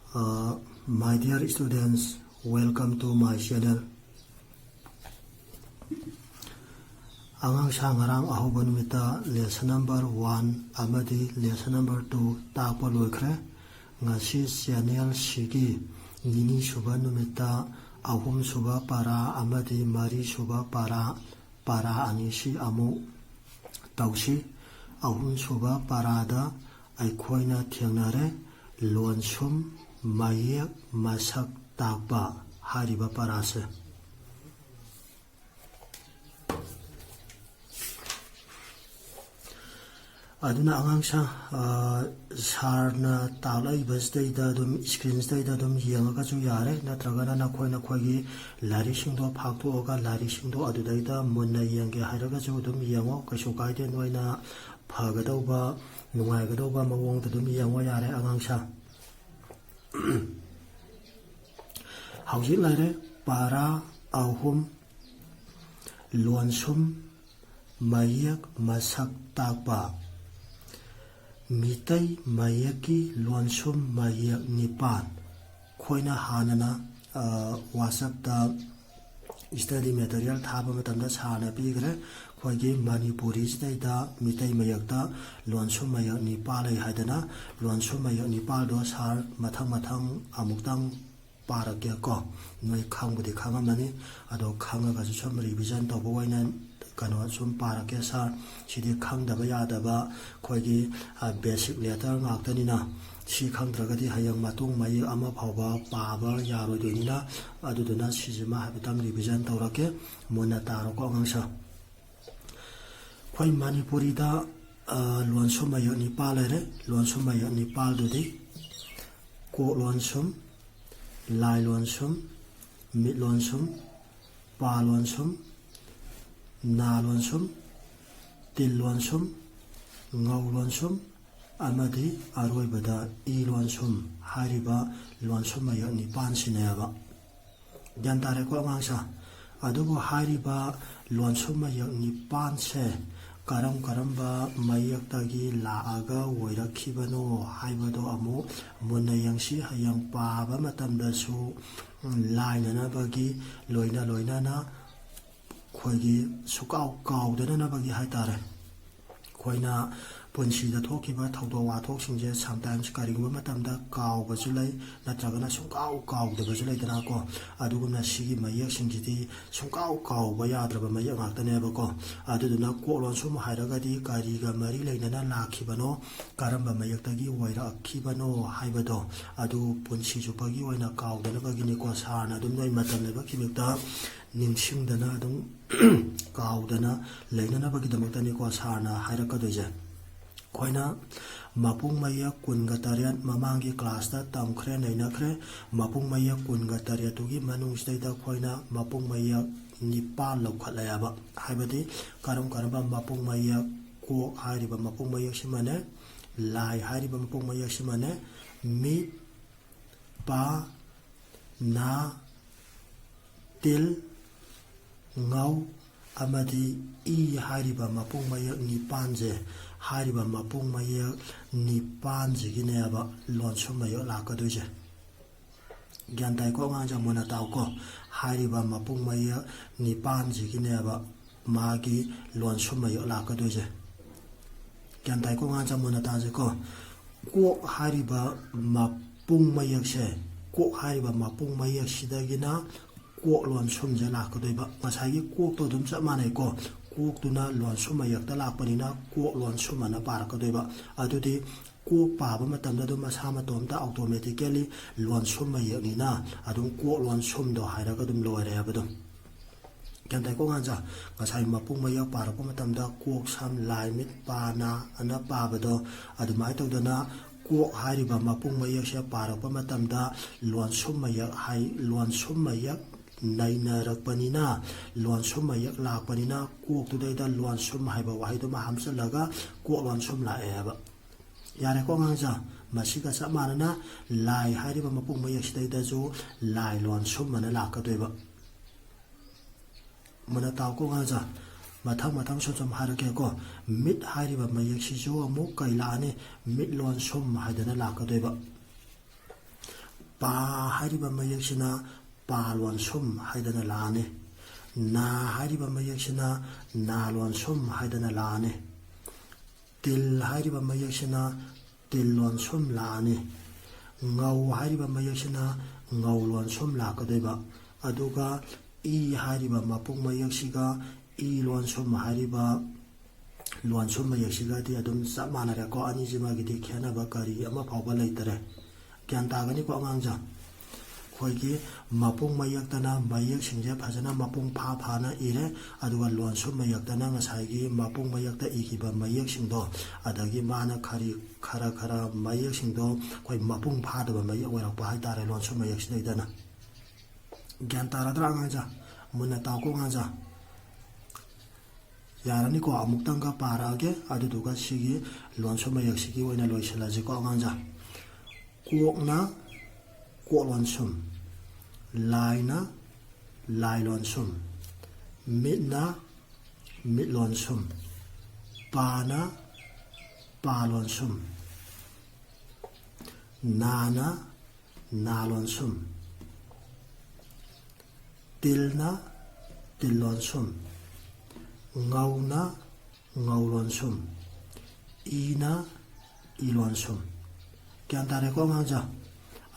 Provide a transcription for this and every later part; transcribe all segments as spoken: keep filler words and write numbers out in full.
Uh, my dear students, welcome to my channel. ꯑꯉꯥꯡꯁꯥ, ꯉꯔꯥꯡ ꯑꯍꯧꯕ ꯅꯨꯃꯤꯠꯇ lesson number one ꯑꯃꯗꯤ lesson number two ꯇꯥꯛꯄ ꯂꯣꯏꯈ꯭ꯔꯦ꯫ ꯉꯁꯤ channel ꯁꯤꯒꯤ ꯅꯤꯅꯤ ꯁꯨꯕ ꯅꯨꯃꯤꯠꯇ ꯑꯍꯨꯝ ꯁꯨꯕ ꯄꯔꯥ ꯑꯃꯗꯤ ꯃꯔꯤ ꯁꯨꯕ ꯄꯔꯥ, ꯄꯔꯥ ꯑꯅꯤꯁꯤ ꯑꯃꯨꯛ ꯇꯧꯁꯤ꯫ ꯑꯍꯨꯝ ꯁꯨꯕ ꯄꯔꯥꯗ ꯑꯩꯈꯣꯏꯅ ꯊꯦꯡꯅꯔꯦ ꯂꯣꯟꯁꯨꯝ, ꯃꯌꯦꯛ, ꯃꯁꯛ ꯇꯥꯛꯄ ꯍꯥꯏꯔꯤꯕ ꯄꯔꯥꯁꯦ꯫ ꯑꯗꯨꯅ ꯑꯉꯥꯡꯁꯥ, ꯑ, ꯁꯥꯔꯅ ꯇꯥꯛꯂꯛꯏꯕꯁꯤꯗꯩꯗ ꯑꯗꯨꯝ, screen ꯁꯤꯗꯩꯗ ꯑꯗꯨꯝ ꯌꯦꯡꯉꯒꯁꯨ ꯌꯥꯔꯦ, ꯅꯠꯇ꯭ꯔꯒꯅ ꯅꯈꯣꯏ ꯅꯈꯣꯏꯒꯤ ꯂꯥꯏꯔꯤꯛꯁꯤꯡꯗꯣ ꯐꯥꯛꯇꯣꯛꯑꯒ ꯂꯥꯏꯔꯤꯛꯁꯤꯡꯗꯣ ꯑꯗꯨꯗꯩꯗ ꯃꯨꯟꯅ ꯌꯦꯡꯒꯦ ꯍꯥꯏꯔꯒꯁꯨ ꯑꯗꯨꯝ ꯌꯦꯡꯉꯣ, ꯀꯩꯁꯨ ꯀꯥꯏꯗꯦ꯫ ꯅꯣꯏꯅ ꯐꯒꯗꯧꯕ, ꯅꯨꯡꯉꯥꯏꯒꯗꯧꯕ ꯃꯑꯣꯡꯗ ꯑꯗꯨꯝ ꯌꯦꯡꯉꯣ ꯌꯥꯔꯦ ꯑꯉꯥꯡꯁꯥ꯫ ꯍꯧꯖꯤꯛ ꯂꯩꯔꯦ ꯄꯔꯥ ꯑꯍꯨꯝ, ꯂꯣꯟꯁꯨꯝ, ꯃꯌꯦꯛ, ꯃꯁꯛ ꯇꯥꯛꯄ꯫ ꯃꯤꯇꯩ ꯃꯌꯦꯛꯀꯤ ꯂꯣꯟꯁꯨꯝ ꯃꯌꯦꯛ ꯅꯤꯄꯥꯟ꯫ ꯑꯩꯈꯣꯏꯅ ꯍꯥꯟꯅꯅ, ꯑ, WhatsApp ꯇ study material ꯊꯥꯕ ꯃꯇꯝꯗ ꯁꯥꯔꯅ ꯄꯤꯈ꯭ꯔꯦ꯫ ꯑꯩꯈꯣꯏꯒꯤ ꯃꯅꯤꯄꯨꯔꯤꯁꯤꯗꯩꯗ ꯃꯤꯇꯩ ꯃꯌꯦꯛꯇ ꯂꯣꯟꯁꯨꯝ ꯃꯌꯦꯛ ꯅꯤꯄꯥꯜ ꯂꯩ ꯍꯥꯏꯗꯅ, ꯂꯣꯟꯁꯨꯝ ꯃꯌꯦꯛ ꯅꯤꯄꯥꯜꯗꯣ ꯁꯥꯔ ꯃꯊꯪ ꯃꯊꯪ ꯑꯃꯨꯛꯇꯪ ꯄꯥꯔꯛꯀꯦꯀꯣ꯫ ꯅꯣꯏ ꯈꯪꯕꯨꯗꯤ ꯈꯪꯉꯝꯃꯅꯤ, ꯑꯗꯣ ꯈꯪꯉꯒꯁꯨ ꯁꯨꯝ revision ꯇꯧꯕ ꯑꯣꯏꯅ ꯀꯩꯅꯣ ꯁꯨꯝ ꯄꯥꯔꯛꯀꯦ ꯁꯥꯔ꯫ ꯁꯤꯗꯤ ꯈꯪꯗꯕ ꯌꯥꯗꯕ ꯑꯩꯈꯣꯏꯒꯤ, ꯑ, basic letter ꯉꯥꯛꯇꯅꯤꯅ, ꯁꯤ ꯈꯪꯗ꯭ꯔꯒꯗꯤ ꯍꯌꯦꯡ ꯃꯇꯨꯡ ꯃꯌꯦꯛ ꯑꯃ ꯐꯥꯎꯕ ꯄꯥꯕ ꯌꯥꯔꯣꯏꯗꯣꯏꯅꯤꯅ, ꯑꯗꯨꯗꯨꯅ ꯁꯤꯁꯤꯃ ꯍꯥꯏꯐꯦꯠꯇꯪ revision ꯇꯧꯔꯛꯀꯦ꯫ ꯃꯨꯟꯅ ꯇꯥꯔꯣꯀꯣ ꯑꯉꯥꯡꯁꯥ꯫ ꯑꯩꯈꯣꯏ ꯃꯅꯤꯄꯨꯔꯤꯗ, ꯑ, ꯂꯣꯟꯁꯨꯝ ꯃꯌꯦꯛ ꯅꯤꯄꯥꯜ ꯂꯩꯔꯦ꯫ ꯂꯣꯟꯁꯨꯝ ꯃꯌꯦꯛ ꯅꯤꯄꯥꯜꯗꯨꯗꯤ ꯀꯣꯛ ꯂꯣꯟꯁꯨꯝ, ꯂꯥꯏ ꯂꯣꯟꯁꯨꯝ, ꯃꯤꯠ ꯂꯣꯟꯁꯨꯝ, ꯄꯥ ꯂꯣꯟꯁꯨꯝ, ꯅꯥ ꯂꯣꯟꯁꯨꯝ, ꯇꯤꯜ ꯂꯣꯟꯁꯨꯝ, ꯉꯧ ꯂꯣꯟꯁꯨꯝ ꯑꯃꯗꯤ ꯑꯔꯣꯏꯕꯗ ꯏ ꯂꯣꯟꯁꯨꯝ ꯍꯥꯏꯔꯤꯕ ꯂꯣꯟꯁꯨꯝ ꯃꯌꯦꯛ ꯅꯤꯄꯥꯟꯁꯤꯅꯦꯕ꯫ ꯒ꯭ꯌꯥꯟ ꯇꯥꯔꯦꯀꯣ ꯑꯉꯥꯡꯁꯥ? ꯑꯗꯨꯕꯨ ꯍꯥꯏꯔꯤꯕ ꯂꯣꯟꯁꯨꯝ ꯃꯌꯦꯛ ꯅꯤꯄꯥꯟꯁꯦ ꯀꯔꯝ ꯀꯔꯝꯕ ꯃꯌꯦꯛꯇꯒꯤ ꯂꯥꯛꯑꯒ ꯑꯣꯏꯔꯛꯈꯤꯕꯅꯣ ꯍꯥꯏꯕꯗꯣ ꯑꯃꯨꯛ ꯃꯨꯟꯅ ꯌꯦꯡꯁꯤ꯫ ꯍꯌꯦꯡ ꯄꯥꯕ ꯃꯇꯝꯗꯁꯨ ꯂꯥꯏꯅꯅꯕꯒꯤ ꯂꯣꯏꯅ ꯂꯣꯏꯅꯅ ꯑꯩꯈꯣꯏꯒꯤ ꯁꯨꯀꯥꯎ ꯀꯥꯎꯗꯅꯅꯕꯒꯤ ꯍꯥꯏ ꯇꯥꯔꯦ꯫ ꯑꯩꯈꯣꯏꯅ ꯄꯨꯟꯁꯤꯗ ꯊꯣꯛꯈꯤꯕ ꯊꯧꯗꯣꯛ ꯋꯥꯊꯣꯛꯁꯤꯡꯁꯦ sometimes ꯀꯔꯤꯒꯨꯝꯕ ꯃꯇꯝꯗ ꯀꯥꯎꯕꯁꯨ ꯂꯩ, ꯅꯠꯇ꯭ꯔꯒꯅ ꯁꯨꯡꯀꯥꯎ ꯀꯥꯎꯗꯕꯁꯨ ꯂꯩꯗꯅꯀꯣ꯫ ꯑꯗꯨꯒꯨꯝꯅ ꯁꯤꯒꯤ ꯃꯌꯦꯛꯁꯤꯡꯁꯤꯗꯤ ꯁꯨꯡꯀꯥꯎ ꯀꯥꯎꯕ ꯌꯥꯗ꯭ꯔꯕ ꯃꯌꯦꯛ ꯉꯥꯛꯇꯅꯦꯕꯀꯣ꯫ ꯑꯗꯨꯗꯨꯅ ꯀꯣꯛ ꯂꯣꯟꯁꯨꯝ ꯍꯥꯏꯔꯒꯗꯤ ꯀꯔꯤꯒ ꯃꯔꯤ ꯂꯩꯅꯅ ꯂꯥꯛꯈꯤꯕꯅꯣ, ꯀꯔꯝꯕ ꯃꯌꯦꯛꯇꯒꯤ ꯑꯣꯏꯔꯛꯈꯤꯕꯅꯣ ꯍꯥꯏꯕꯗꯣ ꯑꯗꯨ ꯄꯨꯟꯁꯤ ꯆꯨꯞꯄꯒꯤ ꯑꯣꯏꯅ ꯀꯥꯎꯗꯅꯕꯒꯤꯅꯤꯀꯣ꯫ ꯁꯥꯔꯅ ꯑꯗꯨꯝ ꯅꯣꯏ ꯃꯇꯝ ꯂꯩꯕ ꯈꯤꯃꯤꯛꯇ ꯅꯤꯡꯁꯤꯡꯗꯅ ꯑꯗꯨꯝ ꯀꯥꯎꯗꯅ ꯂꯩꯅꯅꯕꯒꯤꯗꯃꯛꯇꯅꯤꯀꯣ ꯁꯥꯔꯅ ꯍꯥꯏꯔꯛꯀꯗꯣꯏꯁꯦ꯫ ꯑꯩꯈꯣꯏꯅ ꯃꯄꯨꯡ ꯃꯌꯦꯛ ꯀꯨꯟꯒ ꯇꯔꯦꯠ ꯃꯃꯥꯡꯒꯤ ꯀ꯭ꯂꯥꯁꯇ ꯇꯝꯈ꯭ꯔꯦ, ꯅꯩꯅꯈ꯭ꯔꯦ꯫ ꯃꯄꯨꯡ ꯃꯌꯦꯛ ꯀꯨꯟꯒ ꯇꯔꯦꯠꯇꯨꯒꯤ ꯃꯅꯨꯡꯁꯤꯗꯩꯗ ꯑꯩꯈꯣꯏꯅ ꯃꯄꯨꯡ ꯃꯌꯦꯛ ꯅꯤꯄꯥꯟ ꯂꯧꯈꯠꯂꯦꯕ꯫ ꯍꯥꯏꯕꯗꯤ ꯀꯔꯝ ꯀꯔꯝꯕ ꯃꯄꯨꯡ ꯃꯌꯦꯛ? ꯀꯣꯛ ꯍꯥꯏꯔꯤꯕ ꯃꯄꯨꯡ ꯃꯌꯦꯛꯁꯤꯃꯅꯦ, ꯂꯥꯏ ꯍꯥꯏꯔꯤꯕ ꯃꯄꯨꯡ ꯃꯌꯦꯛꯁꯤꯃꯅꯦ, ꯃꯤꯠ, ꯄꯥ, ꯅꯥ, ꯇꯤꯜ, ꯉꯧ ꯑꯃꯗꯤ ꯏ ꯍꯥꯏꯔꯤꯕ ꯃꯄꯨꯡ ꯃꯌꯦꯛ ꯅꯤꯄꯥꯟꯁꯦ, ꯍꯥꯏꯔꯤꯕ ꯃꯄꯨꯡ ꯃꯌꯦꯛ ꯅꯤꯄꯥꯟꯁꯤꯒꯤꯅꯦꯕ ꯂꯣꯟꯁꯨꯝ ꯃꯌꯦꯛ ꯂꯥꯛꯀꯗꯣꯏꯁꯦ꯫ ꯒ꯭ꯌꯥꯟ ꯇꯥꯏꯀꯣ ꯑꯉꯥꯡꯁꯦ? ꯃꯨꯟꯅ ꯇꯥꯎꯀꯣ꯫ ꯍꯥꯏꯔꯤꯕ ꯃꯄꯨꯡ ꯃꯌꯦꯛ ꯅꯤꯄꯥꯟꯁꯤꯒꯤꯅꯦꯕ ꯃꯥꯒꯤ ꯂꯣꯟꯁꯨꯝ ꯃꯌꯦꯛ ꯂꯥꯛꯀꯗꯣꯏꯁꯦ꯫ ꯒ꯭ꯌꯥꯟ ꯇꯥꯏꯀꯣ ꯑꯉꯥꯡꯁꯦ? ꯃꯨꯟꯅ ꯇꯥꯁꯤꯀꯣ꯫ ꯀꯣꯛ ꯍꯥꯏꯔꯤꯕ ꯃꯄꯨꯡ ꯃꯌꯦꯛꯁꯦ, ꯀꯣꯛ ꯍꯥꯏꯔꯤꯕ ꯃꯄꯨꯡ ꯃꯌꯦꯛꯁꯤꯗꯒꯤꯅ ꯀꯣꯛ ꯂꯣꯟꯁꯨꯝꯁꯦ ꯂꯥꯛꯀꯗꯣꯏꯕ꯫ ꯉꯁꯥꯏꯒꯤ ꯀꯣꯛꯇꯣ ꯑꯗꯨꯝ ꯆꯞ ꯃꯥꯟꯅꯩꯀꯣ꯫ ꯀꯣꯛꯇꯨꯅ ꯂꯣꯟꯁꯨꯝ ꯃꯌꯦꯛꯇ ꯂꯥꯛꯄꯅꯤꯅ ꯀꯣꯛ ꯂꯣꯟꯁꯨꯝ ꯑꯅ ꯄꯥꯔꯛꯀꯗꯣꯏꯕ꯫ ꯑꯗꯨꯗꯤ ꯀꯣꯛ ꯄꯥꯕ ꯃꯇꯝꯗ ꯑꯗꯨꯝ ꯃꯁꯥ ꯃꯇꯣꯝꯇ automatically ꯂꯣꯟꯁꯨꯝ ꯃꯌꯦꯛꯅꯤꯅ ꯑꯗꯨꯝ ꯀꯣꯛ ꯂꯣꯟꯁꯨꯝꯗꯣ ꯍꯥꯏꯔꯒ ꯑꯗꯨꯝ ꯂꯣꯏꯔꯦ ꯍꯥꯏꯕꯗꯣ꯫ ꯒ꯭ꯌꯥꯟ ꯇꯥꯏꯀꯣ ꯑꯉꯥꯡꯁꯦ? ꯉꯁꯥꯏ ꯃꯄꯨꯡ ꯃꯌꯦꯛ ꯄꯥꯔꯛꯄ ꯃꯇꯝꯗ ꯀꯣꯛ, ꯁꯝ, ꯂꯥꯏ, ꯃꯤꯠ, ꯄꯥ, ꯅꯥ ꯑꯅ ꯄꯥꯕꯗꯣ, ꯑꯗꯨꯃꯥꯏꯅ ꯇꯧꯗꯅ ꯀꯣꯛ ꯍꯥꯏꯔꯤꯕ ꯃꯄꯨꯡ ꯃꯌꯦꯛꯁꯦ ꯄꯥꯔꯛꯄ ꯃꯇꯝꯗ ꯂꯣꯟꯁꯨꯝ ꯃꯌꯦꯛ ꯍꯥꯏ, ꯂꯣꯟꯁꯨꯝ ꯃꯌꯦꯛ ꯅꯩꯅꯔꯛꯄꯅꯤꯅ, ꯂꯣꯟꯁꯨꯝ ꯃꯌꯦꯛ ꯂꯥꯛꯄꯅꯤꯅ ꯀꯣꯛꯇꯨꯗꯩꯗ ꯂꯣꯟꯁꯨꯝ ꯍꯥꯏꯕ ꯋꯥꯍꯩꯗꯨꯃ ꯍꯥꯞꯆꯜꯂꯒ ꯀꯣꯛ ꯂꯣꯟꯁꯨꯝ ꯂꯥꯛꯑꯦ ꯍꯥꯏꯕ꯫ ꯌꯥꯔꯦꯀꯣ ꯑꯉꯥꯡꯁꯦ? ꯃꯁꯤꯒ ꯆꯞ ꯃꯥꯟꯅꯅ ꯂꯥꯏ ꯍꯥꯏꯔꯤꯕ ꯃꯄꯨꯡ ꯃꯌꯦꯛꯁꯤꯗꯩꯗꯁꯨ ꯂꯥꯏ ꯂꯣꯟꯁꯨꯝ ꯑꯅ ꯂꯥꯛꯀꯗꯣꯏꯕ꯫ ꯃꯨꯟꯅ ꯇꯥꯎꯀꯣ ꯑꯉꯥꯡꯁꯦ꯫ ꯃꯊꯪ ꯃꯊꯪ ꯁꯨꯝ ꯁꯨꯝ ꯍꯥꯏꯔꯛꯀꯦꯀꯣ꯫ ꯃꯤꯠ ꯍꯥꯏꯔꯤꯕ ꯃꯌꯦꯛꯁꯤꯁꯨ ꯑꯃꯨꯛ ꯀꯩ ꯂꯥꯛꯑꯅꯤ? ꯃꯤꯠ ꯂꯣꯟꯁꯨꯝ ꯍꯥꯏꯗꯅ ꯂꯥꯛꯀꯗꯣꯏꯕ꯫ ꯄꯥ ꯍꯥꯏꯔꯤꯕ ꯃꯌꯦꯛꯁꯤꯅ ꯄꯥ ꯂꯣꯟꯁꯨꯝ ꯍꯥꯏꯗꯅ ꯂꯥꯛꯑꯅꯤ꯫ ꯅꯥ ꯍꯥꯏꯔꯤꯕ ꯃꯌꯦꯛꯁꯤꯅ ꯅꯥ ꯂꯣꯟꯁꯨꯝ ꯍꯥꯏꯗꯅ ꯂꯥꯛꯑꯅꯤ꯫ ꯇꯤꯜ ꯍꯥꯏꯔꯤꯕ ꯃꯌꯦꯛꯁꯤꯅ ꯇꯤꯜ ꯂꯣꯟꯁꯨꯝ ꯂꯥꯛꯑꯅꯤ꯫ ꯉꯧ ꯍꯥꯏꯔꯤꯕ ꯃꯌꯦꯛꯁꯤꯅ ꯉꯧ ꯂꯣꯟꯁꯨꯝ ꯂꯥꯛꯀꯗꯣꯏꯕ꯫ ꯑꯗꯨꯒ ꯏ ꯍꯥꯏꯔꯤꯕ ꯃꯄꯨꯡ ꯃꯌꯦꯛꯁꯤꯒ ꯏ ꯂꯣꯟꯁꯨꯝ ꯍꯥꯏꯔꯤꯕ ꯂꯣꯟꯁꯨꯝ ꯃꯌꯦꯛꯁꯤꯒꯗꯤ ꯑꯗꯨꯝ ꯆꯞ ꯃꯥꯟꯅꯔꯦꯀꯣ꯫ ꯑꯅꯤꯁꯤꯃꯒꯤꯗꯤ ꯈꯦꯠꯅꯕ ꯀꯔꯤ ꯑꯃ ꯐꯥꯎꯕ ꯂꯩꯇꯔꯦ꯫ ꯒ꯭ꯌꯥꯟ ꯇꯥꯒꯅꯤꯀꯣ ꯑꯉꯥꯡꯁꯦ? ꯑꯩꯈꯣꯏꯒꯤ ꯃꯄꯨꯡ ꯃꯌꯦꯛꯇꯅ ꯃꯌꯦꯛꯁꯤꯡꯁꯦ ꯐꯖꯅ ꯃꯄꯨꯡ ꯐꯥ ꯐꯥꯅ ꯏꯔꯦ, ꯑꯗꯨꯒ ꯂꯣꯟꯁꯨꯝ ꯃꯌꯦꯛꯇꯅ ꯉꯁꯥꯏꯒꯤ ꯃꯄꯨꯡ ꯃꯌꯦꯛꯇ ꯏꯈꯤꯕ ꯃꯌꯦꯛꯁꯤꯡꯗꯣ, ꯑꯗꯒꯤ ꯃꯥꯅ ꯈꯔꯤ-, ꯈꯔ ꯈꯔ ꯃꯌꯦꯛꯁꯤꯡꯗꯣ ꯑꯩꯈꯣꯏ ꯃꯄꯨꯡ ꯐꯥꯗꯕ ꯃꯌꯦꯛ ꯑꯣꯏꯔꯛꯄ ꯍꯥꯏꯇꯥꯔꯦ ꯂꯣꯟꯁꯨꯝ ꯃꯌꯦꯛꯁꯤꯗꯩꯗꯅ꯫ ꯒ꯭ꯌꯥꯟ ꯇꯥꯔꯗ꯭ꯔꯥ ꯑꯉꯥꯡꯁꯦ? ꯃꯨꯟꯅ ꯇꯥꯎꯀꯣ ꯑꯉꯥꯡꯁꯦ꯫ ꯌꯥꯔꯅꯤꯀꯣ? ꯑꯃꯨꯛꯇꯪꯒ ꯄꯥꯔꯛꯑꯒꯦ, ꯑꯗꯨꯗꯨꯒ ꯁꯤꯒꯤ ꯂꯣꯟꯁꯨꯝ ꯃꯌꯦꯛꯁꯤꯒꯤ ꯑꯣꯏꯅ ꯂꯣꯏꯁꯤꯜꯂꯁꯤꯀꯣ ꯑꯉꯥꯡꯁꯦ꯫ ꯀꯣꯛꯅ ꯀꯣꯛ ꯂꯣꯟꯁꯨꯝ, ꯂꯥꯏꯅ ꯂꯥꯏ ꯂꯣꯟꯁꯨꯝ, ꯃꯤꯠꯅ ꯃꯤꯠ ꯂꯣꯟꯁꯨꯝ, ꯄꯥꯅ ꯄꯥ ꯂꯣꯟꯁꯨꯝ, ꯅꯥꯅ ꯅꯥ ꯂꯣꯟꯁꯨꯝ, ꯇꯤꯜꯅ ꯇꯤꯜ ꯂꯣꯟꯁꯨꯝ, ꯉꯧꯅ ꯉꯧ ꯂꯣꯟꯁꯨꯝ, ꯏꯅ ꯏ ꯂꯣꯟꯁꯨꯝ꯫ ꯒ꯭ꯌꯥꯟ ꯇꯥꯔꯦꯀꯣ ꯑꯉꯥꯡꯁꯦ?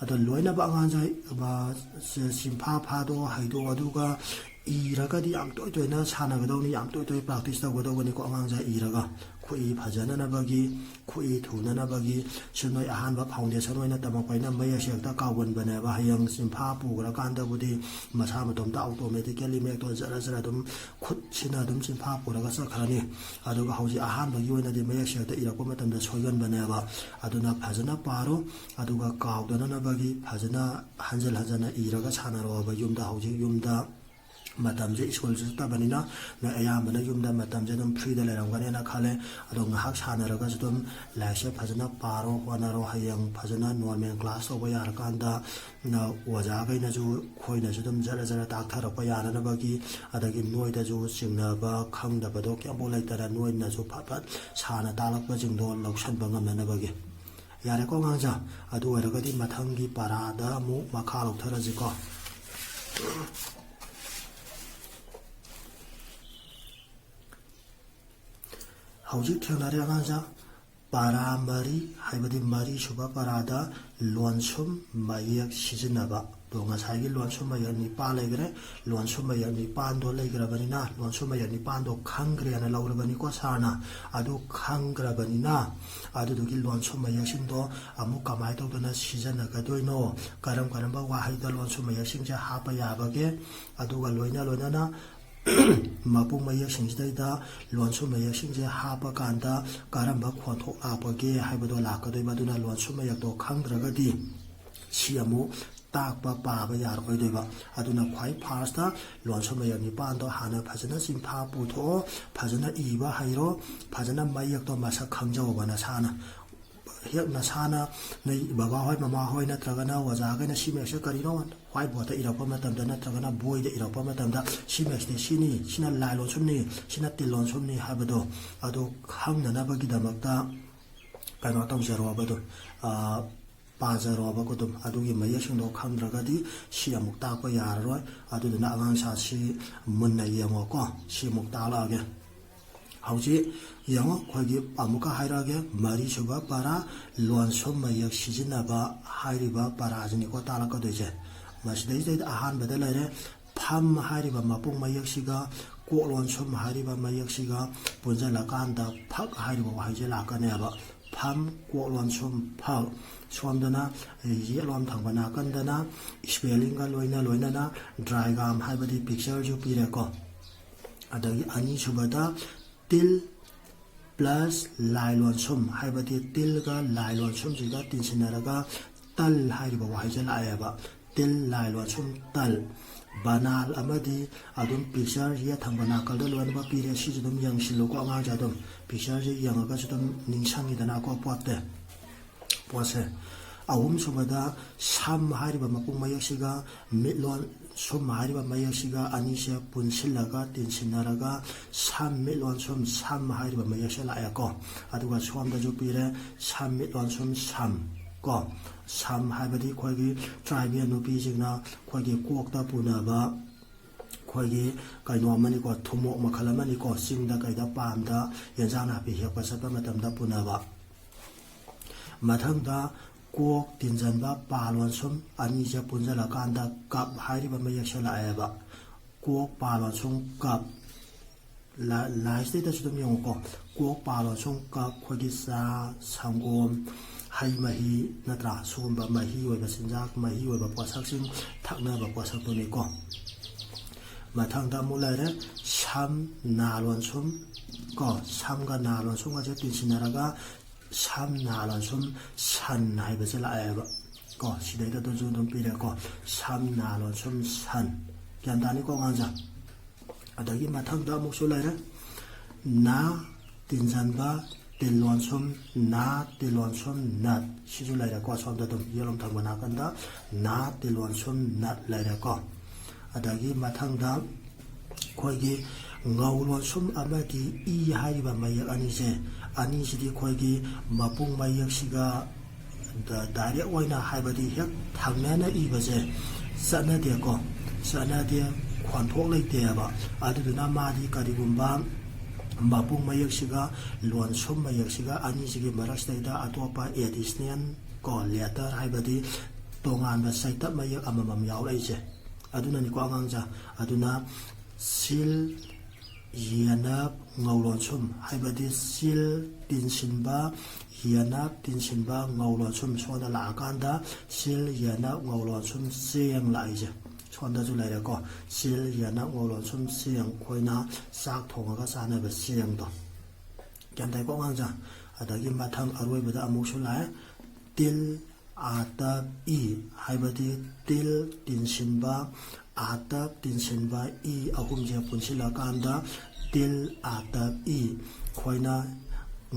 ꯑꯗꯣ ꯂꯣꯏꯅꯕ ꯑꯉꯥꯡꯁꯦ, ꯑ, ꯁꯤ-, ꯁꯤꯟꯐꯥ ꯐꯥꯗꯣ ꯍꯩꯗꯣ, ꯑꯗꯨꯒ ꯏꯔꯒꯗꯤ ꯌꯥꯝ ꯇꯣꯏ ꯇꯣꯏꯅ ꯁꯥꯟꯅꯒꯗꯧꯅꯤ, ꯌꯥꯝ ꯇꯣꯏ ꯇꯣꯏ practice ꯇꯧꯒꯗꯧꯕꯅꯤꯀꯣ ꯑꯉꯥꯡꯁꯦ ꯏꯔꯒ꯫ ꯈꯨꯠꯏ ꯐꯖꯅꯅꯕꯒꯤ, ꯈꯨꯠꯏ ꯊꯨꯅꯅꯕꯒꯤ꯫ ꯁꯤ ꯅꯣꯏ ꯑꯍꯥꯟꯕ foundation ꯑꯣꯏꯅ ꯇꯝꯃꯛꯄꯅꯤꯅ ꯃꯌꯦꯛꯁꯦ ꯍꯦꯛꯇ ꯀꯥꯎꯒꯟꯕꯅꯦꯕ꯫ ꯍꯌꯦꯡ ꯆꯤꯟꯐꯥ ꯄꯨꯈ꯭ꯔꯀꯥꯟꯗꯕꯨꯗꯤ ꯃꯁꯥ ꯃꯇꯣꯝꯇ automatically ꯃꯌꯦꯛꯇꯣ ꯖꯔ ꯖꯔ ꯑꯗꯨꯝ ꯈꯨꯠꯁꯤꯅ ꯑꯗꯨꯝ ꯆꯤꯟꯐꯥ ꯄꯨꯔꯒ ꯆꯠꯈ꯭ꯔꯅꯤ꯫ ꯑꯗꯨꯒ ꯍꯧꯖꯤꯛ ꯑꯍꯥꯟꯕꯒꯤ ꯑꯣꯏꯅꯗꯤ ꯃꯌꯦꯛꯁꯦ ꯍꯦꯛꯇ ꯏꯔꯛꯄ ꯃꯇꯝꯗ ꯁꯣꯏꯒꯟꯕꯅꯦꯕ꯫ ꯑꯗꯨꯅ ꯐꯖꯅ ꯄꯥꯔꯣ, ꯑꯗꯨꯒ ꯀꯥꯎꯗꯅꯅꯕꯒꯤ ꯐꯖꯅ ꯍꯟꯖꯤꯜ ꯍꯟꯖꯤꯟꯅ ꯏꯔꯒ ꯁꯥꯟꯅꯔꯣꯕ ꯌꯨꯝꯗ꯫ ꯍꯧꯖꯤꯛ ꯌꯨꯝꯗ ꯃꯇꯝꯁꯦ ꯁ꯭ꯀꯨꯜꯁꯨ ꯆꯠꯇꯕꯅꯤꯅ ꯅꯣꯏ ꯑꯌꯥꯝꯕꯅ ꯌꯨꯝꯗ ꯃꯇꯝꯁꯦ ꯑꯗꯨꯝ ꯐ꯭ꯔꯤꯗ ꯂꯩꯔꯝꯒꯅꯦꯅ ꯈꯜꯂꯦ꯫ ꯑꯗꯣ ꯉꯥꯏꯍꯥꯛ ꯁꯥꯟꯅꯔꯒꯁꯨ ꯑꯗꯨꯝ ꯂꯥꯏꯔꯤꯛꯁꯦ ꯐꯖꯅ ꯄꯥꯔꯣ, ꯍꯣꯠꯅꯔꯣ꯫ ꯍꯌꯦꯡ ꯐꯖꯅ ꯅꯣꯔꯃꯦꯜ ꯀ꯭ꯂꯥꯁ ꯇꯧꯕ ꯌꯥꯔꯀꯥꯟꯗ ꯅ ꯑꯣꯖꯥꯈꯩꯅꯁꯨ ꯑꯩꯈꯣꯏꯅꯁꯨ ꯑꯗꯨꯝ ꯖꯔ ꯖꯔ ꯇꯥꯛꯊꯔꯛꯄ ꯌꯥꯅꯅꯕꯒꯤ, ꯑꯗꯒꯤ ꯅꯣꯏꯗꯁꯨ ꯆꯤꯡꯅꯕ ꯈꯪꯗꯕꯗꯣ ꯀꯌꯥꯝꯐꯥꯎ ꯂꯩꯇꯅ ꯅꯣꯏꯅꯁꯨ ꯐꯠ ꯐꯠ ꯁꯥꯔꯅ ꯇꯥꯛꯂꯛꯄꯁꯤꯡꯗꯣ ꯂꯧꯁꯟꯕ ꯉꯝꯅꯅꯕꯒꯤ꯫ ꯌꯥꯔꯦꯀꯣ ꯑꯉꯥꯡꯁꯦ? ꯑꯗꯨ ꯑꯣꯏꯔꯒꯗꯤ ꯃꯊꯪꯒꯤ ꯄꯔꯥꯗ ꯑꯃꯨꯛ ꯃꯈꯥ ꯂꯧꯊꯔꯁꯤꯀꯣ꯫ ꯍꯧꯖꯤꯛ ꯊꯦꯡꯅꯔꯦ ꯑꯉꯥꯡꯁꯦ, ꯄꯔꯥ ꯃꯔꯤ, ꯍꯥꯏꯕꯗꯤ ꯃꯔꯤꯁꯨꯕ ꯄꯔꯥꯗ ꯂꯣꯟꯁꯨꯝ ꯃꯌꯦꯛ ꯁꯤꯖꯤꯟꯅꯕ꯫ ꯑꯗꯣ ꯉꯁꯥꯏꯒꯤ ꯂꯣꯟꯁꯨꯝ ꯃꯌꯦꯛ ꯅꯤꯄꯥꯟ ꯂꯩꯈ꯭ꯔꯦ꯫ ꯂꯣꯟꯁꯨꯝ ꯃꯌꯦꯛ ꯅꯤꯄꯥꯟꯗꯣ ꯂꯩꯈ꯭ꯔꯕꯅꯤꯅ, ꯂꯣꯟꯁꯨꯝ ꯃꯌꯦꯛ ꯅꯤꯄꯥꯟꯗꯣ ꯈꯪꯈ꯭ꯔꯦꯅ ꯂꯧꯔꯕꯅꯤꯀꯣ ꯁꯥꯔꯅ꯫ ꯑꯗꯨ ꯈꯪꯈ꯭ꯔꯕꯅꯤꯅ, ꯑꯗꯨꯗꯨꯒꯤ ꯂꯣꯟꯁꯨꯝ ꯃꯌꯦꯛꯁꯤꯡꯗꯣ ꯑꯃꯨꯛ ꯀꯃꯥꯏꯅ ꯇꯧꯗꯅ ꯁꯤꯖꯤꯟꯅꯒꯗꯣꯏꯅꯣ, ꯀꯔꯝ ꯀꯔꯝꯕ ꯋꯥꯍꯩꯗ ꯂꯣꯟꯁꯨꯝ ꯃꯌꯦꯛꯁꯤꯡꯁꯦ ꯍꯥꯞꯄ ꯌꯥꯕꯒꯦ, ꯑꯗꯨꯒ ꯂꯣꯏꯅ ꯂꯣꯏꯅꯅ ꯃꯄꯨꯡ ꯃꯌꯦꯛꯁꯤꯡꯁꯤꯗꯩꯗ ꯂꯣꯟꯁꯨꯝ ꯃꯌꯦꯛꯁꯤꯡꯁꯦ ꯍꯥꯞꯄ ꯀꯥꯟꯗ ꯀꯔꯝꯕ ꯈꯣꯟꯊꯣꯛ ꯂꯥꯛꯄꯒꯦ ꯍꯥꯏꯕꯗꯣ ꯂꯥꯛꯀꯗꯣꯏꯕ꯫ ꯑꯗꯨꯅ ꯂꯣꯟꯁꯨꯝ ꯃꯌꯦꯛꯇꯣ ꯈꯪꯗ꯭ꯔꯒꯗꯤ ꯁꯤ ꯑꯃꯨꯛ ꯇꯥꯛꯄ ꯄꯥꯕ ꯌꯥꯔꯛꯑꯣꯏꯗꯣꯏꯕ꯫ ꯑꯗꯨꯅ ꯈ꯭ꯋꯥꯏ ꯐꯥꯔꯁꯇ ꯂꯣꯟꯁꯨꯝ ꯃꯌꯦꯛ ꯅꯤꯄꯥꯟꯗꯣ ꯍꯥꯟꯅ ꯐꯖꯅ ꯆꯤꯟꯐꯥ ꯄꯨꯊꯣꯛꯑꯣ, ꯐꯖꯅ ꯏꯕ ꯍꯩꯔꯣ, ꯐꯖꯅ ꯃꯌꯦꯛꯇꯣ ꯃꯁꯛ ꯈꯪꯖꯧꯕ ꯅꯁꯥꯅ꯫ ꯍꯦꯛ ꯅꯁꯥꯅ ꯅꯣꯏ ꯕꯕꯥꯍꯣꯏ ꯃꯃꯥꯍꯣꯏ ꯅꯠꯇ꯭ꯔꯒꯅ ꯑꯣꯖꯥꯈꯩꯅ ꯁꯤ ꯃꯌꯦꯛꯁꯦ ꯀꯔꯤꯅꯣ ꯋꯥꯏꯠ ꯕꯣꯔꯗꯇ ꯏꯔꯛꯄ ꯃꯇꯝꯗ ꯅꯠꯇ꯭ꯔꯒꯅ ꯕꯣꯏꯗ ꯏꯔꯛꯄ ꯃꯇꯝꯗ ꯁꯤ ꯃꯌꯦꯛꯁꯤꯗꯤ ꯁꯤꯅꯤ, ꯁꯤꯅ ꯂꯥꯏ ꯂꯣꯟꯁꯨꯝꯅꯤ, ꯁꯤꯅ ꯇꯤꯜ ꯂꯣꯟꯁꯨꯝꯅꯤ ꯍꯥꯏꯕꯗꯣ ꯑꯗꯨ ꯈꯪꯅꯅꯕꯒꯤꯗꯃꯛꯇ ꯀꯩꯅꯣ ꯇꯧꯖꯔꯣꯕ ꯑꯗꯨꯝ, ꯑ, ꯄꯥꯖꯔꯣꯕ ꯑꯗꯨꯝ꯫ ꯑꯗꯨꯒꯤ ꯃꯌꯦꯛꯁꯤꯡꯗꯣ ꯈꯪꯗ꯭ꯔꯒꯗꯤ ꯁꯤ ꯑꯃꯨꯛ ꯇꯥꯛꯄ ꯌꯥꯔꯔꯣꯏ꯫ ꯑꯗꯨꯗꯨꯅ ꯑꯉꯥꯡ ꯁꯥꯁꯤ ꯃꯨꯟꯅ ꯌꯦꯡꯉꯣꯀꯣ꯫ ꯁꯤ ꯑꯃꯨꯛ ꯇꯥꯛꯂꯛꯑꯒꯦ꯫ ꯍꯧꯖꯤꯛ ꯌꯦꯡꯉꯣ, ꯑꯩꯈꯣꯏꯒꯤ ꯑꯃꯨꯛꯀ ꯍꯥꯏꯔꯛꯑꯒꯦ, ꯃꯔꯤꯁꯨꯕ ꯄꯔꯥ, ꯂꯣꯟꯁꯨꯝ ꯃꯌꯦꯛ ꯁꯤꯖꯤꯟꯅꯕ ꯍꯥꯏꯔꯤꯕ ꯄꯔꯥꯁꯤꯅꯤꯀꯣ ꯇꯥꯛꯂꯛꯀꯗꯣꯏꯁꯦ꯫ ꯃꯁꯤꯗꯩꯁꯤꯗꯩꯗ ꯑꯍꯥꯟꯕꯗ ꯂꯩꯔꯦ, ꯐꯝ ꯍꯥꯏꯔꯤꯕ ꯃꯄꯨꯡ ꯃꯌꯦꯛꯁꯤꯒ ꯀꯣꯛ ꯂꯣꯟꯁꯨꯝ ꯍꯥꯏꯔꯤꯕ ꯃꯌꯦꯛꯁꯤꯒ ꯄꯨꯟꯁꯤꯜꯂꯀꯥꯟꯗ ꯐꯛ ꯍꯥꯏꯔꯤꯕ ꯋꯥꯍꯩꯁꯦ ꯂꯥꯛꯀꯅꯦꯕ꯫ ꯐꯝ, ꯀꯣꯛ ꯂꯣꯟꯁꯨꯝ, ꯐꯛ꯫ ꯁꯣꯝꯗꯅ ꯌꯦꯠꯂꯣꯝ ꯊꯪꯕ ꯅꯥꯀꯟꯗꯅ ꯏꯁꯄꯦꯂꯤꯡꯒ ꯂꯣꯏꯅ ꯂꯣꯏꯅꯅ ꯗ꯭ꯔꯥꯏꯒ꯭ꯔꯥꯝ ꯍꯥꯏꯕꯗꯤ ꯄꯤꯛꯆꯔꯁꯨ ꯄꯤꯔꯦꯀꯣ꯫ ꯑꯗꯒꯤ ꯑꯅꯤꯁꯨꯕꯗ ꯇꯤꯜ ꯄ꯭ꯂꯁ ꯂꯥꯏ ꯂꯣꯟꯁꯨꯝ, ꯍꯥꯏꯕꯗꯤ ꯇꯤꯜꯒ ꯂꯥꯏ ꯂꯣꯟꯁꯨꯝꯁꯤꯒ ꯇꯤꯟꯁꯤꯟꯅꯔꯒ ꯇꯜ ꯍꯥꯏꯔꯤꯕ ꯋꯥꯍꯩꯁꯦ ꯂꯥꯛꯑꯦꯕ꯫ ꯇꯤꯜ ꯂꯥꯏ ꯂꯣꯟꯁꯨꯝ ꯇꯜ꯫ ꯕꯅꯥꯜ ꯑꯃꯗꯤ ꯑꯗꯨꯝ ꯄꯤꯛꯆꯔ ꯌꯦꯠ ꯊꯪꯕ ꯅꯥꯀꯜꯗ ꯂꯣꯏꯅꯃꯛ ꯄꯤꯔꯦ꯫ ꯁꯤꯁꯨ ꯑꯗꯨꯝ ꯌꯦꯡꯁꯤꯜꯂꯨꯀꯣ ꯑꯉꯥꯡꯁꯦ꯫ ꯑꯗꯨꯝ ꯄꯤꯛꯆꯔꯁꯦ ꯌꯦꯡꯉꯒꯁꯨ ꯑꯗꯨꯝ ꯅꯤꯡꯁꯤꯡꯉꯤꯗꯅꯀꯣ ꯄꯣꯠꯇꯦ꯫ ꯄꯣꯠꯁꯦ꯫ ꯑꯍꯨꯝꯁꯨꯕꯗ ꯁꯝ ꯍꯥꯏꯔꯤꯕ ꯃꯄꯨꯡ ꯃꯌꯦꯛꯁꯤꯒ ꯃꯤꯠꯂꯣꯟ ꯁꯨꯝ ꯍꯥꯏꯔꯤꯕ ꯃꯌꯦꯛꯁꯤꯒ ꯑꯅꯤꯁꯦ ꯄꯨꯟꯁꯤꯜꯂꯒ, ꯇꯤꯟꯁꯤꯟꯅꯔꯒ ꯁꯝ ꯃꯤꯠꯂꯣꯟ ꯁꯨꯝ ꯁꯝ ꯍꯥꯏꯔꯤꯕ ꯃꯌꯦꯛꯁꯦ ꯂꯥꯛꯑꯦꯀꯣ꯫ ꯑꯗꯨꯒ ꯁꯣꯝꯗꯁꯨ ꯄꯤꯔꯦ ꯁꯝ ꯃꯤꯠꯂꯣꯟ ꯁꯨꯝ ꯁꯝ ꯀꯣ꯫ ꯁꯝ ꯍꯥꯏꯕꯗꯤ ꯑꯩꯈꯣꯏꯒꯤ ꯇ꯭ꯔꯥꯏꯕꯦꯜ ꯅꯨꯄꯤꯁꯤꯡꯅ ꯑꯩꯈꯣꯏꯒꯤ ꯀꯣꯛꯇ ꯄꯨꯅꯕ ꯑꯩꯈꯣꯏꯒꯤ ꯀꯩꯅꯣ ꯑꯃꯅꯤꯀꯣ, ꯊꯨꯝꯃꯣꯛ ꯃꯈꯜ ꯑꯃꯅꯤꯀꯣ, ꯆꯤꯡꯗ ꯀꯩꯗ ꯄꯥꯝꯗ ꯌꯦꯟꯖꯥꯡ ꯅꯥꯄꯤ ꯍꯦꯛꯄ ꯆꯠꯄ ꯃꯇꯝꯗ ꯄꯨꯅꯕ꯫ ꯃꯊꯪꯗ ꯀꯣꯛ ꯇꯤꯟꯖꯟꯕ ꯄꯥ ꯂꯣꯟꯁꯨꯝ ꯑꯅꯤꯁꯦ ꯄꯨꯟꯁꯤꯜꯂꯀꯥꯟꯗ ꯀꯞ ꯍꯥꯏꯔꯤꯕ ꯃꯌꯦꯛꯁꯦ ꯂꯥꯛꯑꯦꯕ꯫ ꯀꯣꯛ ꯄꯥ ꯂꯣꯟꯁꯨꯝ ꯀꯞ꯫ ꯂꯥ-, ꯂꯥꯏꯁꯤꯗꯩꯗꯁꯨ ꯑꯗꯨꯝ ꯌꯦꯡꯉꯨꯀꯣ꯫ ꯀꯣꯛ ꯄꯥ ꯂꯣꯟꯁꯨꯝ ꯀꯞ ꯑꯩꯈꯣꯏꯒꯤ ꯆꯥ, ꯁꯪꯒꯣꯝ, ꯍꯩ ꯃꯍꯤ ꯅꯠꯇ꯭ꯔꯥ? ꯁꯤꯒꯨꯝꯕ ꯃꯍꯤ ꯑꯣꯏꯕ ꯆꯤꯟꯖꯥꯛ, ꯃꯍꯤ ꯑꯣꯏꯕ ꯄꯣꯠꯁꯛꯁꯤꯡ ꯊꯛꯅꯕ ꯄꯣꯠꯁꯛꯇꯨꯅꯤꯀꯣ꯫ ꯃꯊꯪꯗ ꯑꯃꯨꯛ ꯂꯩꯔꯦ ꯁꯝ ꯅꯥ ꯂꯣꯟꯁꯨꯝ ꯀꯣ꯫ ꯁꯝꯒ ꯅꯥ ꯂꯣꯟꯁꯨꯝꯒꯁꯦ ꯇꯤꯟꯁꯤꯟꯅꯔꯒ ꯁꯝ ꯅꯥ ꯂꯣꯟꯁꯨꯝ ꯁꯟ ꯍꯥꯏꯕꯁꯦ ꯂꯥꯛꯑꯦꯕ ꯀꯣ꯫ ꯁꯤꯗꯩꯗ ꯑꯗꯨꯁꯨ ꯑꯗꯨꯝ ꯄꯤꯔꯦꯀꯣ꯫ ꯁꯝ ꯅꯥ ꯂꯣꯟꯁꯨꯝ ꯁꯟ꯫ ꯒ꯭ꯌꯥꯟ ꯇꯥꯅꯤꯀꯣ ꯑꯉꯥꯡꯁꯦ? ꯑꯗꯒꯤ ꯃꯊꯪꯗ ꯑꯃꯨꯛꯁꯨ ꯂꯩꯔꯦ ꯅꯥ ꯇꯤꯟꯖꯟꯕ ꯇꯤꯜ ꯂꯣꯟꯁꯨꯝ ꯅꯥ ꯇꯤꯜ ꯂꯣꯟꯁꯨꯝ ꯅꯠ꯫ ꯁꯤꯁꯨ ꯂꯩꯔꯦꯀꯣ꯫ ꯁꯣꯝꯗ ꯑꯗꯨꯝ ꯌꯦꯠꯂꯣꯝ ꯊꯪꯕ ꯅꯥꯀꯟꯗ ꯅꯥ ꯇꯤꯜ ꯂꯣꯟꯁꯨꯝ ꯅꯠ ꯂꯩꯔꯦꯀꯣ꯫ ꯑꯗꯒꯤ ꯃꯊꯪꯗ ꯑꯩꯈꯣꯏꯒꯤ ꯉꯧ ꯂꯣꯟꯁꯨꯝ ꯑꯃꯗꯤ ꯏ ꯍꯥꯏꯔꯤꯕ ꯃꯌꯦꯛ ꯑꯅꯤꯁꯦ, ꯑꯅꯤꯁꯤꯗꯤ ꯑꯩꯈꯣꯏꯒꯤ ꯃꯄꯨꯡ ꯃꯌꯦꯛꯁꯤꯒ ꯗ-, ꯗꯥꯏꯔꯦꯛ ꯑꯣꯏꯅ ꯍꯥꯏꯕꯗꯤ ꯍꯦꯛ ꯊꯪꯅꯅ ꯏꯕꯁꯦ ꯆꯠꯅꯗꯦꯀꯣ, ꯆꯠꯅꯗꯦ, ꯈꯣꯟꯊꯣꯛ ꯂꯩꯇꯦꯕ꯫ ꯑꯗꯨꯗꯨꯅ ꯃꯥꯗꯤ ꯀꯔꯤꯒꯨꯝꯕ ꯃꯄꯨꯡ ꯃꯌꯦꯛꯁꯤꯒ ꯂꯣꯟꯁꯨꯝ ꯃꯌꯦꯛꯁꯤꯒ ꯑꯅꯤꯁꯤꯒꯤ ꯃꯔꯛꯁꯤꯗꯩꯗ ꯑꯇꯣꯞꯄ ꯑꯦꯗꯤꯁꯅꯦꯜ ꯀꯣ ꯂꯦꯇꯔ ꯍꯥꯏꯕꯗꯤ ꯇꯣꯉꯥꯟꯕ ꯆꯩꯇꯞ ꯃꯌꯦꯛ ꯑꯃꯃꯝ ꯌꯥꯎꯔꯛꯏꯁꯦ꯫ ꯑꯗꯨꯅꯅꯤꯀꯣ ꯑꯉꯥꯡꯁꯦ꯫ ꯑꯗꯨꯅ ꯁꯤꯜ, ꯌꯦꯅꯞ, ꯉꯧ ꯂꯣꯟꯁꯨꯝ ꯍꯥꯏꯕꯗꯤ ꯁꯤꯜ, ꯇꯤꯟꯁꯤꯟꯕ, ꯌꯦꯅꯞ, ꯇꯤꯟꯁꯤꯟꯕ, ꯉꯧ ꯂꯣꯟꯁꯨꯝ꯫ ꯁꯣꯝꯗ ꯂꯥꯛꯑꯀꯥꯟꯗ ꯁꯤꯜ, ꯌꯦꯅꯞ, ꯉꯧ ꯂꯣꯟꯁꯨꯝ, ꯆꯦꯡ ꯂꯥꯛꯏꯁꯦ꯫ ꯁꯣꯝꯗꯁꯨ ꯂꯩꯔꯦꯀꯣ꯫ ꯁꯤꯜ, ꯌꯦꯅꯞ, ꯉꯧ ꯂꯣꯟꯁꯨꯝ, ꯆꯦꯡ꯫ ꯑꯩꯈꯣꯏꯅ ꯆꯥꯛ ꯊꯣꯡꯉꯒ ꯆꯥꯅꯕ ꯆꯦꯡꯗꯣ꯫ ꯒ꯭ꯌꯥꯟ ꯇꯥꯏꯀꯣ ꯑꯉꯥꯡꯁꯦ? ꯑꯗꯒꯤ ꯃꯊꯪ ꯑꯔꯣꯏꯕꯗ ꯑꯃꯨꯛꯁꯨ ꯂꯥꯛꯑꯦ꯫ ꯇꯤꯜ, ꯑꯥꯇꯞ, ꯏ ꯍꯥꯏꯕꯗꯤ ꯇꯤꯜ, ꯇꯤꯟꯁꯤꯟꯕ, ꯑꯥꯇꯞ, ꯇꯤꯟꯁꯤꯟꯕ ꯏ ꯑꯍꯨꯝꯁꯦ ꯄꯨꯟꯁꯤꯜꯂꯀꯥꯟꯗ ꯇꯤꯜ ꯑꯥꯇꯞ ꯏ꯫ ꯑꯩꯈꯣꯏꯅ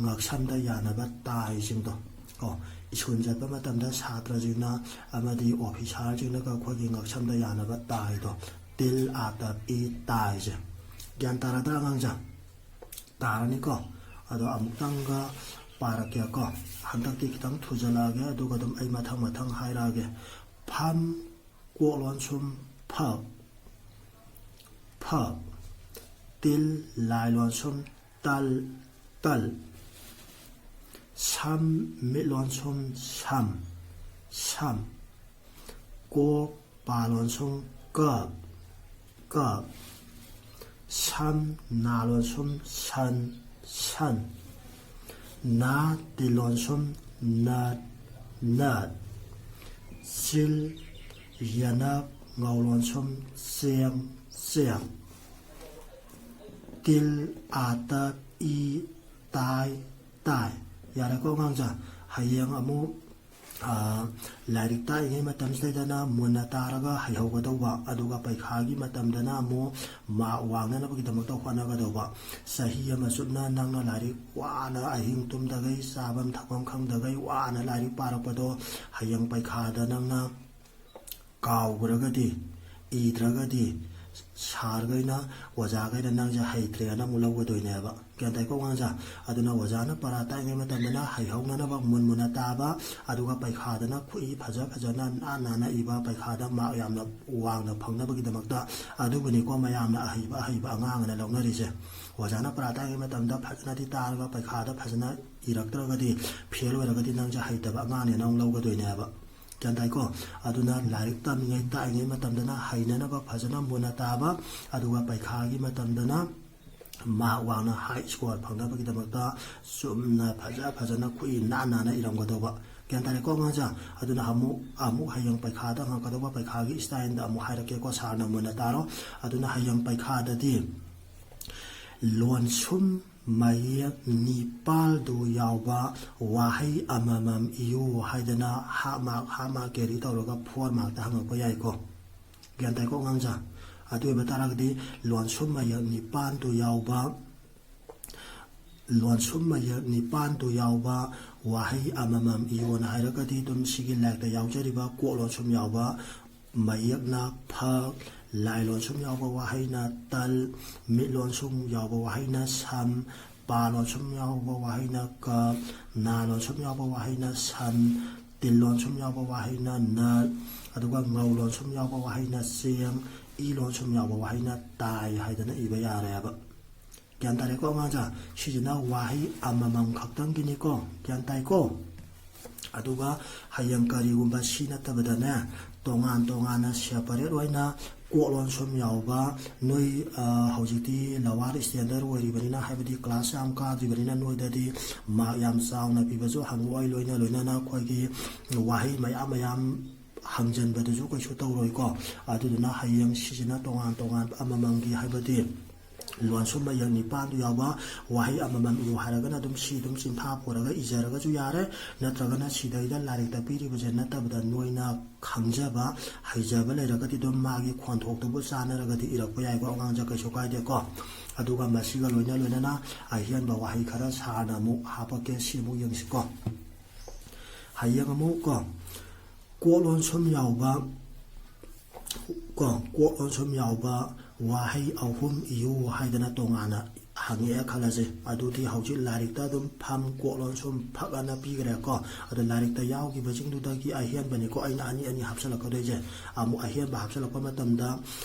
ꯉꯛꯁꯝꯗ ꯌꯥꯅꯕ ꯇꯥꯏꯁꯤꯡꯗꯣ ꯀꯣ, ꯁ꯭ꯀꯨꯜ ꯆꯠꯄ ꯃꯇꯝꯗ ꯁꯥꯇ꯭ꯔꯁꯤꯡꯅ ꯑꯃꯗꯤ ꯑꯣꯐꯤꯁꯥꯔꯁꯤꯡꯅꯒ ꯑꯩꯈꯣꯏꯒꯤ ꯉꯛꯁꯝꯗ ꯌꯥꯅꯕ ꯇꯥꯏꯗꯣ, ꯇꯤꯜ ꯑꯥꯇꯞ ꯏ ꯇꯥꯏꯁꯦ꯫ ꯒ꯭ꯌꯥꯟ ꯇꯥꯔꯗ꯭ꯔꯥ ꯑꯉꯥꯡꯁꯦ? ꯇꯥꯔꯅꯤꯀꯣ꯫ ꯑꯗꯣ ꯑꯃꯨꯛꯇꯪꯒ ꯄꯥꯔꯛꯀꯦꯀꯣ꯫ ꯍꯟꯗꯛꯇꯤ ꯈꯤꯇꯪ ꯊꯨꯖꯜꯂꯛꯑꯒꯦ, ꯑꯗꯨꯒ ꯑꯗꯨꯝ ꯑꯩ ꯃꯊꯪ ꯃꯊꯪ ꯍꯥꯏꯔꯛꯑꯒꯦ꯫ ꯐꯝ, ꯀꯣꯛ ꯂꯣꯟꯁꯨꯝ ꯐꯛ, ꯐꯛ꯫ ꯇꯤꯜ, ꯂꯥꯏ ꯂꯣꯟꯁꯨꯝ ꯇꯜ, ꯇꯜ꯫ ꯁꯝ, ꯃꯤꯠ ꯂꯣꯟꯁꯨꯝ ꯁꯝ, ꯁꯝ꯫ ꯀꯣꯛ, ꯄꯥ ꯂꯣꯟꯁꯨꯝ ꯀꯛ, ꯀꯛ꯫ ꯁꯝ, ꯅꯥ ꯂꯣꯟꯁꯨꯝ ꯁꯟ, ꯁꯟ꯫ ꯅꯥ, ꯇꯤꯜ ꯂꯣꯟꯁꯨꯝ ꯅꯠ, ꯅꯠ꯫ ꯆꯤꯜ, ꯌꯦꯅꯞ, ꯉꯧ ꯂꯣꯟꯁꯨꯝ ꯆꯦꯡ, ꯆꯦꯡ꯫ ꯇꯤꯜ, ꯑꯥꯇꯞ ꯏ, ꯇꯥꯏ, ꯇꯥꯏ꯫ ꯌꯥꯔꯦꯀꯣ ꯑꯉꯥꯡꯁꯦ? ꯍꯌꯦꯡ ꯑꯃꯨꯛ, ꯑ, ꯂꯥꯏꯔꯤꯛ ꯇꯥꯛꯏꯉꯩ ꯃꯇꯝꯁꯤꯗꯩꯗꯅ ꯃꯨꯟꯅ ꯇꯥꯔꯒ ꯍꯩꯍꯧꯒꯗꯧꯕ, ꯑꯗꯨꯒ ꯄꯩꯈꯥꯒꯤ ꯃꯇꯝꯗꯅ ꯑꯃꯨꯛ ꯃꯥꯔꯛ ꯋꯥꯡꯅꯅꯕꯒꯤꯗꯃꯛꯇ ꯍꯣꯠꯅꯒꯗꯧꯕ꯫ ꯆꯍꯤ ꯑꯃ ꯆꯨꯞꯅ ꯅꯪꯅ ꯂꯥꯏꯔꯤꯛ ꯋꯥꯅ, ꯑꯍꯤꯡ ꯇꯨꯝꯗꯈꯩ, ꯆꯥꯐꯝ ꯊꯛꯐꯝ ꯈꯪꯗꯈꯩ ꯋꯥꯅ ꯂꯥꯏꯔꯤꯛ ꯄꯥꯔꯛꯄꯗꯣ, ꯍꯌꯦꯡ ꯄꯩꯈꯥꯗ ꯅꯪꯅ ꯀꯥꯎꯈ꯭ꯔꯒꯗꯤ, ꯏꯗ꯭ꯔꯒꯗꯤ, ꯁꯥꯔꯈꯩꯅ, ꯑꯣꯖꯥꯈꯩꯅ ꯅꯪꯁꯦ ꯍꯩꯇ꯭ꯔꯦꯅ ꯑꯃꯨꯛ ꯂꯧꯒꯗꯣꯏꯅꯦꯕ꯫ ꯒ꯭ꯌꯥꯟ ꯇꯥꯏꯀꯣ ꯑꯉꯥꯡꯁꯦ? ꯑꯗꯨꯅ ꯑꯣꯖꯥꯅ ꯄꯔꯥ ꯇꯥꯛꯏꯉꯩ ꯃꯇꯝꯗꯅ ꯍꯩꯍꯧꯅꯅꯕ ꯃꯨꯟ ꯃꯨꯟꯅ ꯇꯥꯕ, ꯑꯗꯨꯒ ꯄꯩꯈꯥꯗꯅ ꯈꯨꯠꯏ ꯐꯖ ꯐꯖꯅ ꯅꯥꯟ ꯅꯥꯟꯅ ꯏꯕ, ꯄꯩꯈꯥꯗ ꯃꯥꯔꯛ ꯌꯥꯝꯅ ꯋꯥꯡꯅ ꯐꯪꯅꯕꯒꯤꯗꯃꯛꯇ꯫ ꯑꯗꯨꯕꯨꯅꯤꯀꯣ ꯃꯌꯥꯝꯅ ꯑꯍꯩꯕ, ꯑꯍꯩꯕ ꯑꯉꯥꯡ ꯑꯅ ꯂꯧꯅꯔꯤꯁꯦ꯫ ꯑꯣꯖꯥꯅ ꯄꯔꯥ ꯇꯥꯛꯏꯉꯩ ꯃꯇꯝꯗ ꯐꯖꯅꯗꯤ ꯇꯥꯔꯒ ꯄꯩꯈꯥꯗ ꯐꯖꯅ ꯏꯔꯛꯇ꯭ꯔꯒꯗꯤ, ꯐꯦꯜ ꯑꯣꯏꯔꯒꯗꯤ ꯅꯪꯁꯦ ꯍꯩꯇꯕ ꯑꯉꯥꯡꯅꯦꯅ ꯑꯃꯨꯛ ꯂꯧꯒꯗꯣꯏꯅꯦꯕ꯫ ꯒ꯭ꯌꯥꯟ ꯇꯥꯏꯀꯣ? ꯑꯗꯨꯅ ꯂꯥꯏꯔꯤꯛ ꯇꯝꯃꯤꯉꯩ, ꯇꯥꯛꯏꯉꯩ ꯃꯇꯝꯗꯅ ꯍꯩꯅꯅꯕ ꯐꯖꯅ ꯃꯨꯟꯅ ꯇꯥꯕ, ꯑꯗꯨꯒ ꯄꯩꯈꯥꯒꯤ ꯃꯇꯝꯗꯅ ꯃꯥꯔꯛ ꯋꯥꯡꯅ, ꯍꯥꯏ ꯁ꯭ꯀꯣꯔ ꯐꯪꯅꯕꯒꯤꯗꯃꯛꯇ ꯆꯨꯝꯅ ꯐꯖ ꯐꯖꯅ ꯈꯨꯠꯏ ꯅꯥꯟ ꯅꯥꯟꯅ ꯏꯔꯝꯒꯗꯧꯕ꯫ ꯒ꯭ꯌꯥꯟ ꯇꯥꯔꯦꯀꯣ ꯑꯉꯥꯡꯁꯦ? ꯑꯗꯨꯅ ꯑꯃꯨꯛ, ꯑꯃꯨꯛ ꯍꯌꯦꯡ ꯄꯩꯈꯥꯗ ꯍꯪꯉꯛꯀꯗꯧꯕ ꯄꯩꯈꯥꯒꯤ ꯏꯁꯇꯥꯏꯜꯗ ꯑꯃꯨꯛ ꯍꯥꯏꯔꯛꯀꯦꯀꯣ, ꯁꯥꯔꯅ ꯃꯨꯟꯅ ꯇꯥꯔꯣ꯫ ꯑꯗꯨꯅ ꯍꯌꯦꯡ ꯄꯩꯈꯥꯗꯗꯤ ꯂꯣꯟꯁꯨꯝ ꯃꯌꯦꯛ ꯅꯤꯄꯥꯜꯗꯨ ꯌꯥꯎꯕ ꯋꯥꯍꯩ ꯑꯃꯃꯝ ꯏꯌꯨ ꯍꯥꯏꯗꯅ half mark, half mark carry ꯇꯧꯔꯒ ꯐꯣꯔ ꯃꯥꯔꯛꯇ ꯍꯪꯉꯛꯄ ꯌꯥꯏꯀꯣ꯫ ꯒ꯭ꯌꯥꯟ ꯇꯥꯏꯀꯣ ꯑꯉꯥꯡꯁꯥ? ꯑꯗꯨ ꯑꯣꯏꯕ ꯇꯥꯔꯒꯗꯤ ꯂꯣꯟꯁꯨꯝ ꯃꯌꯦꯛ ꯅꯤꯄꯥꯟꯗꯨ ꯌꯥꯎꯕ, ꯂꯣꯟꯁꯨꯝ ꯃꯌꯦꯛ ꯅꯤꯄꯥꯟꯗꯨ ꯌꯥꯎꯕ ꯋꯥꯍꯩ ꯑꯃꯃꯝ ꯏꯌꯣꯅ ꯍꯥꯏꯔꯒꯗꯤ ꯑꯗꯨꯝ ꯁꯤꯒꯤ ꯂꯥꯏꯔꯤꯛꯇ ꯌꯥꯎꯖꯔꯤꯕ ꯀꯣꯛ ꯂꯣꯟꯁꯨꯝ ꯌꯥꯎꯕ ꯃꯌꯦꯛꯅ ꯐꯛ, ꯂꯥꯏ ꯂꯣꯟꯁꯨꯝ ꯌꯥꯎꯕ ꯋꯥꯍꯩꯅ ꯇꯜ, ꯃꯤꯠ ꯂꯣꯟꯁꯨꯝ ꯌꯥꯎꯕ ꯋꯥꯍꯩꯅ ꯁꯝ, ꯄꯥ ꯂꯣꯟꯁꯨꯝ ꯌꯥꯎꯕ ꯋꯥꯍꯩꯅ ꯀꯞ, ꯅꯥ ꯂꯣꯟꯁꯨꯝ ꯌꯥꯎꯕ ꯋꯥꯍꯩꯅ ꯁꯟ, ꯇꯤꯜ ꯂꯣꯟꯁꯨꯝ ꯌꯥꯎꯕ ꯋꯥꯍꯩꯅ ꯅꯠ, ꯑꯗꯨꯒ ꯉꯧ ꯂꯣꯟꯁꯨꯝ ꯌꯥꯎꯕ ꯋꯥꯍꯩꯅ ꯆꯦꯡ, ꯏ ꯂꯣꯟꯁꯨꯝ ꯌꯥꯎꯕ ꯋꯥꯍꯩꯅ ꯇꯥꯏ ꯍꯥꯏꯗꯅ ꯏꯕ ꯌꯥꯔꯦꯕ꯫ ꯒ꯭ꯌꯥꯟ ꯇꯥꯔꯦꯀꯣ ꯑꯉꯥꯡꯁꯥ? ꯁꯤꯁꯤꯅ ꯋꯥꯍꯩ ꯑꯃꯃꯝ ꯈꯛꯇꯪꯒꯤꯅꯤꯀꯣ꯫ ꯒ꯭ꯌꯥꯟ ꯇꯥꯏꯀꯣ? ꯑꯗꯨꯒ ꯍꯌꯦꯡ ꯀꯔꯤꯒꯨꯝꯕ ꯁꯤ ꯅꯠꯇꯕꯗꯅꯦ, ꯇꯣꯉꯥꯟ ꯇꯣꯉꯥꯟꯅ separate ꯑꯣꯏꯅ ꯀꯣꯛ ꯂꯣꯟꯁꯨꯝ ꯌꯥꯎꯕ, ꯅꯣꯏ, ꯑ, ꯍꯧꯖꯤꯛꯇꯤ lower standard ꯑꯣꯏꯔꯤꯕꯅꯤꯅ, ꯍꯥꯏꯕꯗꯤ class ꯌꯥꯝ ꯀꯥꯗ꯭ꯔꯤꯕꯅꯤꯅ, ꯅꯣꯏꯗꯗꯤ mark ꯌꯥꯝ ꯆꯥꯎꯅ ꯄꯤꯕꯁꯨ ꯍꯪꯉꯛꯑꯣꯏ, ꯂꯣꯏꯅ ꯂꯣꯏꯅꯅ ꯑꯩꯈꯣꯏꯒꯤ ꯋꯥꯍꯩ ꯃꯌꯥꯝ ꯃꯌꯥꯝ ꯍꯪꯖꯟꯕꯗꯨꯁꯨ ꯀꯩꯁꯨ ꯇꯧꯔꯣꯏꯀꯣ꯫ ꯑꯗꯨꯗꯨꯅ ꯍꯌꯦꯡ ꯁꯤꯁꯤꯅ ꯇꯣꯉꯥꯟ ꯇꯣꯉꯥꯟꯕ ꯑꯃꯃꯝꯒꯤ, ꯍꯥꯏꯕꯗꯤ ꯂꯣꯟꯁꯨꯝ ꯃꯌꯦꯛ ꯅꯤꯄꯥꯟꯗꯨ ꯌꯥꯎꯕ ꯋꯥꯍꯩ ꯑꯃꯃꯝ ꯏꯌꯨ ꯍꯥꯏꯔꯒꯅ ꯑꯗꯨꯝ ꯁꯤ ꯑꯗꯨꯝ ꯆꯤꯟꯐꯥ ꯄꯨꯔꯒ ꯏꯖꯔꯒꯁꯨ ꯌꯥꯔꯦ, ꯅꯠꯇ꯭ꯔꯒꯅ ꯁꯤꯗꯩꯗ ꯂꯥꯏꯔꯤꯛꯇ ꯄꯤꯔꯤꯕꯁꯦ ꯅꯠꯇꯕꯗ ꯅꯣꯏꯅ ꯈꯪꯖꯕ, ꯍꯩꯖꯕ ꯂꯩꯔꯒꯗꯤ ꯑꯗꯨꯝ ꯃꯥꯒꯤ ꯈꯣꯟꯊꯣꯛꯇꯨꯕꯨ ꯆꯥꯟꯅꯔꯒꯗꯤ ꯏꯔꯛꯄ ꯌꯥꯏꯀꯣ ꯑꯉꯥꯡꯁꯦ, ꯀꯩꯁꯨ ꯀꯥꯏꯗꯦꯀꯣ꯫ ꯑꯗꯨꯒ ꯃꯁꯤꯒ ꯂꯣꯏꯅ ꯂꯣꯏꯅꯅ ꯑꯍꯦꯟꯕ ꯋꯥꯍꯩ ꯈꯔ ꯁꯥꯔꯅ ꯑꯃꯨꯛ ꯍꯥꯞꯄꯛꯀꯦ, ꯁꯤ ꯑꯃꯨꯛ ꯌꯦꯡꯁꯤꯀꯣ꯫ ꯍꯌꯦꯡ ꯑꯃꯨꯛ ꯀꯣ, ꯀꯣꯛ ꯂꯣꯟꯁꯨꯝ ꯌꯥꯎꯕ, ꯀꯣ, ꯀꯣꯛ ꯂꯣꯟꯁꯨꯝ ꯌꯥꯎꯕ ꯋꯥꯍꯩ ꯑꯍꯨꯝ ꯏꯌꯨ ꯍꯥꯏꯗꯅ ꯇꯣꯉꯥꯟꯅ ꯍꯪꯉꯛꯑꯦ ꯈꯜꯂꯁꯦ꯫ ꯑꯗꯨꯗꯤ ꯍꯧꯖꯤꯛ ꯂꯥꯏꯔꯤꯛꯇ ꯑꯗꯨꯝ ꯐꯝ, ꯀꯣꯛ ꯂꯣꯟꯁꯨꯝ ꯐꯛ ꯑꯅ ꯄꯤꯈ꯭ꯔꯦꯀꯣ꯫ ꯑꯗꯣ ꯂꯥꯏꯔꯤꯛꯇ ꯌꯥꯎꯈꯤꯕꯁꯤꯡꯗꯨꯗꯒꯤ ꯑꯍꯦꯟꯕꯅꯤꯀꯣ ꯑꯩꯅ ꯑꯅꯤ ꯑꯅꯤ ꯍꯥꯞꯆꯤꯜꯂꯛꯀꯗꯣꯏꯁꯦ꯫ ꯑꯃꯨꯛ ꯑꯍꯦꯟꯕ ꯍꯥꯞꯆꯤꯜꯂꯛꯄ ꯃꯇꯝꯗ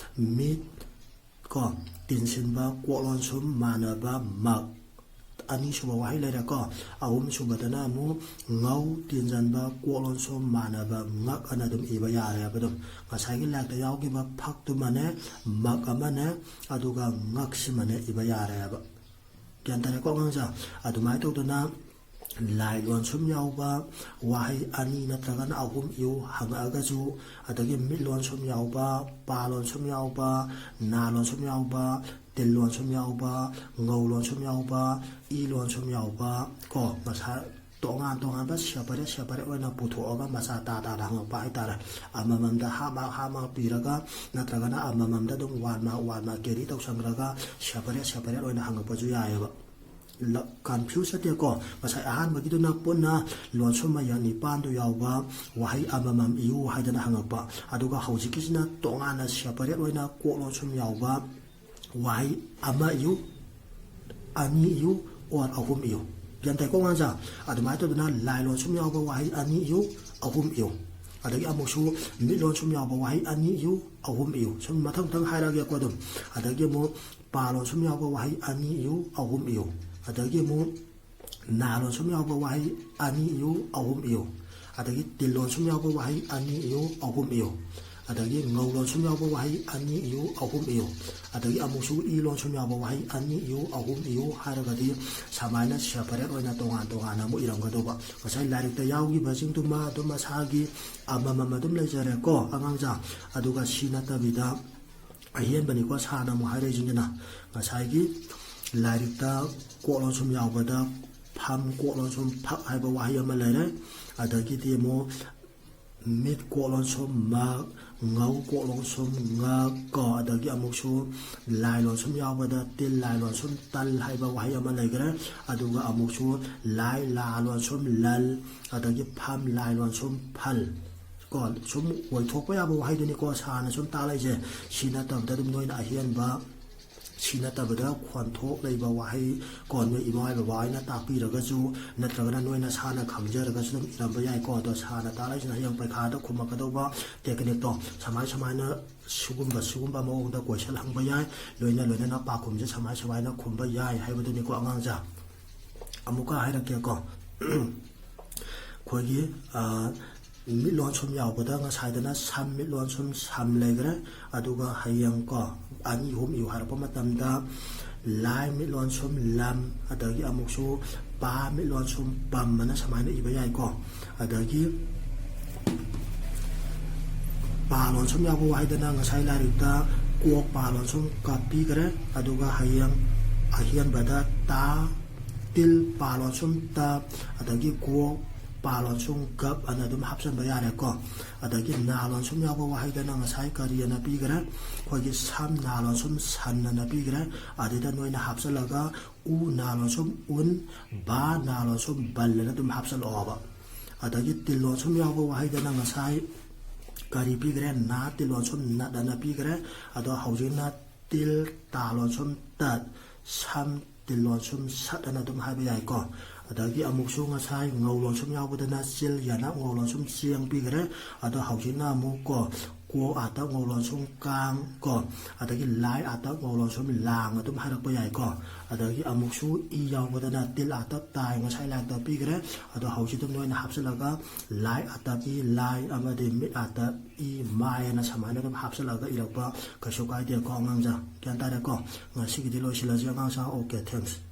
ꯃꯤꯠ, ꯀꯣ, ꯇꯤꯟꯁꯤꯟꯕ, ꯀꯣꯛ ꯂꯣꯟꯁꯨꯝ ꯃꯥꯟꯅꯕ ꯃꯛ꯫ ꯑꯅꯤꯁꯨꯕ ꯋꯥꯍꯩ ꯂꯩꯔꯦꯀꯣ꯫ ꯑꯍꯨꯝꯁꯨꯕꯗꯅ ꯑꯃꯨꯛ ꯉꯧ, ꯇꯤꯟꯖꯟꯕ, ꯀꯣꯛ ꯂꯣꯟꯁꯨꯝ ꯃꯥꯟꯅꯕ ꯉꯛ ꯑꯅ ꯑꯗꯨꯝ ꯏꯕ ꯌꯥꯔꯦꯕ꯫ ꯑꯗꯨꯝ ꯉꯁꯥꯏꯒꯤ ꯂꯥꯏꯔꯤꯛꯇ ꯌꯥꯎꯈꯤꯕ ꯐꯛꯇꯨꯃꯅꯦ, ꯃꯛ ꯑꯃꯅꯦ, ꯑꯗꯨꯒ ꯉꯛꯁꯤꯃꯅꯦ ꯏꯕ ꯌꯥꯔꯦꯕ꯫ ꯒ꯭ꯌꯥꯟ ꯇꯥꯔꯦꯀꯣ ꯑꯉꯥꯡꯁꯦ? ꯑꯗꯨꯃꯥꯏꯅ ꯇꯧꯗꯅ ꯂꯥꯏ ꯂꯣꯟꯁꯨꯝ ꯌꯥꯎꯕ ꯋꯥꯍꯩ ꯑꯅꯤ ꯅꯠꯇ꯭ꯔꯒꯅ ꯑꯍꯨꯝ ꯏꯌꯨ ꯍꯪꯉꯛꯑꯒꯁꯨ, ꯑꯗꯒꯤ ꯃꯤꯠ ꯂꯣꯟꯁꯨꯝ ꯌꯥꯎꯕ, ꯄꯥ ꯂꯣꯟꯁꯨꯝ ꯌꯥꯎꯕ, ꯅꯥ ꯂꯣꯟꯁꯨꯝ ꯌꯥꯎꯕ, ꯇꯤꯜ ꯂꯣꯟꯁꯨꯝ ꯌꯥꯎꯕ, ꯉꯧ ꯂꯣꯟꯁꯨꯝ ꯌꯥꯎꯕ, ꯏ ꯂꯣꯟꯁꯨꯝ ꯌꯥꯎꯕ ꯀꯣ, ꯉꯁꯥꯏ ꯇꯣꯉꯥꯟ ꯇꯣꯉꯥꯟꯕ separate separate ꯑꯣꯏꯅ ꯄꯨꯊꯣꯛꯑꯒ ꯃꯆꯥ ꯇꯥ ꯇꯥꯅ ꯍꯪꯉꯛꯄ ꯍꯥꯏꯇꯥꯔꯦ꯫ ꯑꯃꯃꯝꯗ half mark half mark ꯄꯤꯔꯒ, ꯅꯠꯇ꯭ꯔꯒꯅ ꯑꯃꯃꯝꯗ ꯑꯗꯨꯝ one mark one mark carry ꯇꯧꯁꯟꯈ꯭ꯔꯒ separate separate ꯑꯣꯏꯅ ꯍꯪꯉꯛꯄꯁꯨ ꯌꯥꯏꯑꯕ꯫ ꯂ-, confuse ꯆꯠꯇꯦꯀꯣ꯫ ꯉꯁꯥꯏ ꯑꯍꯥꯟꯕꯒꯤꯗꯨꯅ ꯄꯨꯟꯅ ꯂꯣꯟꯁꯨꯝ ꯃꯌꯦꯛ ꯅꯤꯄꯥꯟꯗꯨ ꯌꯥꯎꯕ ꯋꯥꯍꯩ ꯑꯃꯃꯝ ꯏꯌꯨ ꯍꯥꯏꯗꯅ ꯍꯪꯉꯛꯄ, ꯑꯗꯨꯒ ꯍꯧꯖꯤꯛꯀꯤꯁꯤꯅ ꯇꯣꯉꯥꯟꯅ separate ꯑꯣꯏꯅ ꯀꯣꯛ ꯂꯣꯟꯁꯨꯝ ꯌꯥꯎꯕ ꯋꯥꯍꯩ ꯑꯃ ꯏꯌꯨ, ꯑꯅꯤ ꯏꯌꯨ, or ꯑꯍꯨꯝ ꯏꯌꯨ꯫ ꯒ꯭ꯌꯥꯟ ꯇꯥꯏꯀꯣ ꯑꯉꯥꯡꯁꯥ? ꯑꯗꯨꯃꯥꯏꯅ ꯇꯧꯗꯅ ꯂꯥꯏ ꯂꯣꯟꯁꯨꯝ ꯌꯥꯎꯕ ꯋꯥꯍꯩ ꯑꯅꯤ ꯏꯌꯨ, ꯑꯍꯨꯝ ꯏꯌꯨ꯫ ꯑꯗꯒꯤ ꯑꯃꯨꯛꯁꯨ ꯃꯤꯠ ꯂꯣꯟꯁꯨꯝ ꯌꯥꯎꯕ ꯋꯥꯍꯩ ꯑꯅꯤ ꯏꯌꯨ, ꯑꯍꯨꯝ ꯏꯌꯨ꯫ ꯁꯨꯝ ꯃꯊꯪ ꯃꯊꯪ ꯍꯥꯏꯔꯛꯑꯒꯦꯀꯣ ꯑꯗꯨꯝ꯫ ꯑꯗꯒꯤ ꯑꯃꯨꯛ ꯄꯥ ꯂꯣꯟꯁꯨꯝ ꯌꯥꯎꯕ ꯋꯥꯍꯩ ꯑꯅꯤ ꯏꯌꯨ, ꯑꯍꯨꯝ ꯏꯌꯨ꯫ ꯑꯗꯒꯤ ꯑꯃꯨꯛ ꯅꯥ ꯂꯣꯟꯁꯨꯝ ꯌꯥꯎꯕ ꯋꯥꯍꯩ ꯑꯅꯤ ꯏꯌꯨ, ꯑꯍꯨꯝ ꯏꯌꯨ꯫ ꯑꯗꯒꯤ ꯇꯤꯜ ꯂꯣꯟꯁꯨꯝ ꯌꯥꯎꯕ ꯋꯥꯍꯩ ꯑꯅꯤ ꯏꯌꯨ, ꯑꯍꯨꯝ ꯏꯌꯨ꯫ ꯑꯗꯒꯤ ꯉꯧ ꯂꯣꯟꯁꯨꯝ ꯌꯥꯎꯕ ꯋꯥꯍꯩ ꯑꯅꯤ ꯏꯌꯨ, ꯑꯍꯨꯝ ꯏꯌꯨ꯫ ꯑꯗꯒꯤ ꯑꯃꯨꯛꯁꯨ ꯏ ꯂꯣꯟꯁꯨꯝ ꯌꯥꯎꯕ ꯋꯥꯍꯩ ꯑꯅꯤ ꯏꯌꯨ, ꯑꯍꯨꯝ ꯏꯌꯨ ꯍꯥꯏꯔꯒꯗꯤ ꯁꯨꯃꯥꯏꯅ separate ꯑꯣꯏꯅ ꯇꯣꯉꯥꯟ ꯇꯣꯉꯥꯟꯅ ꯑꯃꯨꯛ ꯏꯔꯝꯒꯗꯧꯕ꯫ ꯉꯁꯥꯏ ꯂꯥꯏꯔꯤꯛꯇ ꯌꯥꯎꯈꯤꯕꯁꯤꯡꯗꯨꯃ ꯑꯗꯨꯝ ꯃꯁꯥꯒꯤ ꯑꯃꯃꯝ ꯑꯗꯨꯝ ꯂꯩꯖꯔꯦꯀꯣ ꯑꯉꯥꯡꯁꯥ꯫ ꯑꯗꯨꯒ ꯁꯤ ꯅꯠꯇꯕꯤꯗ ꯑꯍꯦꯟꯕꯅꯤꯀꯣ ꯁꯥꯔꯅ ꯑꯃꯨꯛ ꯍꯥꯏꯔꯛꯏꯁꯤꯡꯁꯤꯅ꯫ ꯉꯁꯥꯏꯒꯤ ꯂꯥꯏꯔꯤꯛꯇ ꯀꯣꯛ ꯂꯣꯟꯁꯨꯝ ꯌꯥꯎꯕꯗ ꯐꯝ ꯀꯣꯛ ꯂꯣꯟꯁꯨꯝ ꯐꯛ ꯍꯥꯏꯕ ꯋꯥꯍꯩ ꯑꯃ ꯂꯩꯔꯦ꯫ ꯑꯗꯒꯤꯗꯤ ꯑꯃꯨꯛ ꯃꯤꯠ ꯀꯣꯛ ꯂꯣꯟꯁꯨꯝ ꯃꯛ, ꯉꯧ ꯀꯣꯛ ꯂꯣꯟꯁꯨꯝ ꯉꯛ ꯀꯣ꯫ ꯑꯗꯒꯤ ꯑꯃꯨꯛꯁꯨ ꯂꯥꯏ ꯂꯣꯟꯁꯨꯝ ꯌꯥꯎꯕꯗ ꯇꯤꯜ ꯂꯥꯏ ꯂꯣꯟꯁꯨꯝ ꯇꯜ ꯍꯥꯏꯕ ꯋꯥꯍꯩ ꯑꯃ ꯂꯩꯈ꯭ꯔꯦ꯫ ꯑꯗꯨꯒ ꯑꯃꯨꯛꯁꯨ ꯂꯥꯏ ꯂꯥ ꯂꯣꯟꯁꯨꯝ ꯂꯜ, ꯑꯗꯒꯤ ꯐꯝ ꯂꯥꯏ ꯂꯣꯟꯁꯨꯝ ꯐꯜ ꯀꯣ꯫ ꯁꯨꯝ ꯑꯣꯏꯊꯣꯛꯄ ꯌꯥꯕ ꯋꯥꯍꯩꯗꯨꯅꯤꯀꯣ ꯁꯥꯔꯅ ꯁꯨꯝ ꯇꯥꯛꯂꯛꯏꯁꯦ꯫ ꯁꯤ ꯅꯠꯇꯕꯗ ꯑꯗꯨꯝ ꯅꯣꯏꯅ ꯑꯍꯦꯟꯕ ꯁꯤ ꯅꯠꯇꯕꯗ ꯈꯣꯟꯊꯣꯛ ꯂꯩꯕ ꯋꯥꯍꯩ ꯀꯣ, ꯅꯣꯏ ꯏꯃꯥ ꯍꯣꯏ ꯕꯕꯥ ꯍꯣꯏꯅ ꯇꯥꯛꯄꯤꯔꯒꯁꯨ, ꯅꯠꯇ꯭ꯔꯒꯅ ꯅꯣꯏ ꯅꯁꯥꯅ ꯈꯪꯖꯔꯒꯁꯨ ꯑꯗꯨꯝ ꯏꯔꯝꯕ ꯌꯥꯏꯀꯣ꯫ ꯑꯗꯣ ꯁꯥꯔꯅ ꯇꯥꯛꯂꯛꯏꯁꯤꯅ ꯍꯌꯦꯡ ꯄꯩꯈꯥꯗ ꯈꯨꯝꯃꯛꯀꯗꯧꯕ technique ꯇꯣ, ꯁꯨꯃꯥꯏ ꯁꯨꯃꯥꯏꯅ ꯁꯤꯒꯨꯝꯕ, ꯁꯤꯒꯨꯝꯕ ꯃꯑꯣꯡꯗ question ꯍꯪꯕ ꯌꯥꯏ, ꯂꯣꯏꯅ ꯂꯣꯏꯅꯅ ꯄꯥꯎꯈꯨꯝꯁꯦ ꯁꯨꯃꯥꯏ ꯁꯨꯃꯥꯏꯅ ꯈꯨꯝꯕ ꯌꯥꯏ ꯍꯥꯏꯕꯗꯨꯅꯤꯀꯣ ꯑꯉꯥꯡꯁꯦ꯫ ꯑꯃꯨꯛꯀ ꯍꯥꯏꯔꯛꯀꯦꯀꯣ꯫ ꯑꯩꯈꯣꯏꯒꯤ, ꯑ, ꯃꯤꯠꯂꯣꯟ ꯁꯨꯝ ꯌꯥꯎꯕꯗ ꯉꯁꯥꯏꯗꯅ ꯁꯝ, ꯃꯤꯠꯂꯣꯟ ꯁꯨꯝ ꯁꯝ ꯂꯩꯈ꯭ꯔꯦ꯫ ꯑꯗꯨꯒ ꯍꯌꯦꯡ ꯀꯣ, ꯑꯅꯤ ꯑꯍꯨꯝ ꯏꯌꯨ ꯍꯥꯏꯔꯛꯄ ꯃꯇꯝꯗ ꯂꯥꯏ ꯃꯤꯠꯂꯣꯟ ꯁꯨꯝ ꯂꯝ, ꯑꯗꯒꯤ ꯑꯃꯨꯛꯁꯨ ꯄꯥ ꯃꯤꯠꯂꯣꯟ ꯁꯨꯝ ꯄꯝ ꯑꯅ ꯁꯨꯃꯥꯏꯅ ꯏꯕ ꯌꯥꯏꯀꯣ꯫ ꯑꯗꯒꯤ ꯄꯥ ꯂꯣꯟꯁꯨꯝ ꯌꯥꯎꯕ ꯋꯥꯍꯩꯗꯅ ꯉꯁꯥꯏ ꯂꯥꯏꯔꯤꯛꯇ ꯀꯣꯛ ꯄꯥ ꯂꯣꯟꯁꯨꯝ ꯀꯥꯞꯄꯤꯈ꯭ꯔꯦ꯫ ꯑꯗꯨꯒ ꯍꯌꯦꯡ ꯑꯍꯦꯟꯕꯗ ꯇꯥ, ꯇꯤꯜ ꯄꯥ ꯂꯣꯟꯁꯨꯝ ꯇꯞ, ꯑꯗꯒꯤ ꯒꯣꯛ ꯄꯥ ꯂꯣꯟꯁꯨꯝ ꯒꯞ ꯑꯅ ꯑꯗꯨꯝ ꯍꯥꯞꯆꯤꯟꯕ ꯌꯥꯔꯦꯀꯣ꯫ ꯑꯗꯒꯤ ꯅꯥ ꯂꯣꯟꯁꯨꯝ ꯌꯥꯎꯕ ꯋꯥꯍꯩꯗꯅ ꯉꯁꯥꯏ ꯀꯔꯤ ꯑꯅ ꯄꯤꯈ꯭ꯔꯦ? ꯑꯩꯈꯣꯏꯒꯤ ꯁꯝ ꯅꯥ ꯂꯣꯟꯁꯨꯝ ꯁꯟ ꯑꯅ ꯄꯤꯈ꯭ꯔꯦ꯫ ꯑꯗꯨꯗ ꯅꯣꯏꯅ ꯍꯥꯞꯆꯤꯜꯂꯒ ꯎ ꯅꯥ ꯂꯣꯟꯁꯨꯝ ꯎꯟ, ꯕꯥ ꯅꯥ ꯂꯣꯟꯁꯨꯝ ꯕꯜ ꯑꯅ ꯑꯗꯨꯝ ꯍꯥꯞꯆꯤꯜꯂꯛꯑꯣꯕ꯫ ꯑꯗꯒꯤ ꯇꯤꯜ ꯂꯣꯟꯁꯨꯝ ꯌꯥꯎꯕ ꯋꯥꯍꯩꯗꯅ ꯉꯁꯥꯏ ꯀꯔꯤ ꯄꯤꯈ꯭ꯔꯦ? ꯅꯥ ꯇꯤꯜ ꯂꯣꯟꯁꯨꯝ ꯅꯠ ꯑꯅ ꯄꯤꯈ꯭ꯔꯦ꯫ ꯑꯗꯣ ꯍꯧꯖꯤꯛꯅ ꯇꯤꯜ ꯇꯥ ꯂꯣꯟꯁꯨꯝ ꯇꯠ, ꯁꯝ ꯇꯤꯜ ꯂꯣꯟꯁꯨꯝ ꯁꯠ ꯑꯅ ꯑꯗꯨꯝ ꯍꯥꯏꯕ ꯌꯥꯏꯀꯣ꯫ ꯑꯗꯒꯤ ꯑꯃꯨꯛꯁꯨ ꯉꯁꯥꯏ ꯉꯧ ꯂꯣꯟꯁꯨꯝ ꯌꯥꯎꯕꯗꯅ ꯆꯤꯜ ꯌꯥꯅ ꯉꯧ ꯂꯣꯟꯁꯨꯝ ꯆꯦꯡ ꯄꯤꯈ꯭ꯔꯦ꯫ ꯑꯗꯣ ꯍꯧꯖꯤꯛꯅ ꯑꯃꯨꯛ ꯀꯣ, ꯀꯣ ꯑꯥꯇ ꯉꯧ ꯂꯣꯟꯁꯨꯝ ꯀꯥꯡ ꯀꯣ, ꯑꯗꯒꯤ ꯂꯥꯏ ꯑꯥꯇ ꯉꯧ ꯂꯣꯟꯁꯨꯝ ꯂꯥꯡ ꯑꯗꯨꯝ ꯍꯥꯏꯔꯛꯄ ꯌꯥꯏꯀꯣ꯫ ꯑꯗꯒꯤ ꯑꯃꯨꯛꯁꯨ ꯏ ꯌꯥꯎꯕꯗꯅ ꯇꯤꯜ ꯑꯥꯇ ꯇꯥꯏ, ꯉꯁꯥꯏ ꯂꯥꯏꯔꯤꯛꯇ ꯄꯤꯈ꯭ꯔꯦ꯫ ꯑꯗꯣ ꯍꯧꯖꯤꯛ ꯑꯗꯨꯝ ꯅꯣꯏꯅ ꯍꯥꯞꯆꯤꯜꯂꯒ ꯂꯥꯏ ꯑꯥꯇ ꯏ ꯂꯥꯏ ꯑꯃꯗꯤ ꯃꯤꯠ ꯑꯥꯇ ꯏ ꯃꯥꯏ ꯑꯅ ꯁꯨꯃꯥꯏꯅ ꯑꯗꯨꯝ ꯍꯥꯞꯆꯤꯜꯂꯒ ꯏꯔꯛꯄ ꯀꯩꯁꯨ ꯀꯥꯏꯗꯦꯀꯣ ꯑꯉꯥꯡꯁꯥ꯫ ꯒ꯭ꯌꯥꯟ ꯇꯥꯔꯦꯀꯣ? ꯉꯁꯤꯒꯤꯗꯤ ꯂꯣꯏꯁꯤꯜꯂꯁꯤ ꯑꯉꯥꯡꯁꯥ꯫ Okay, thanks꯫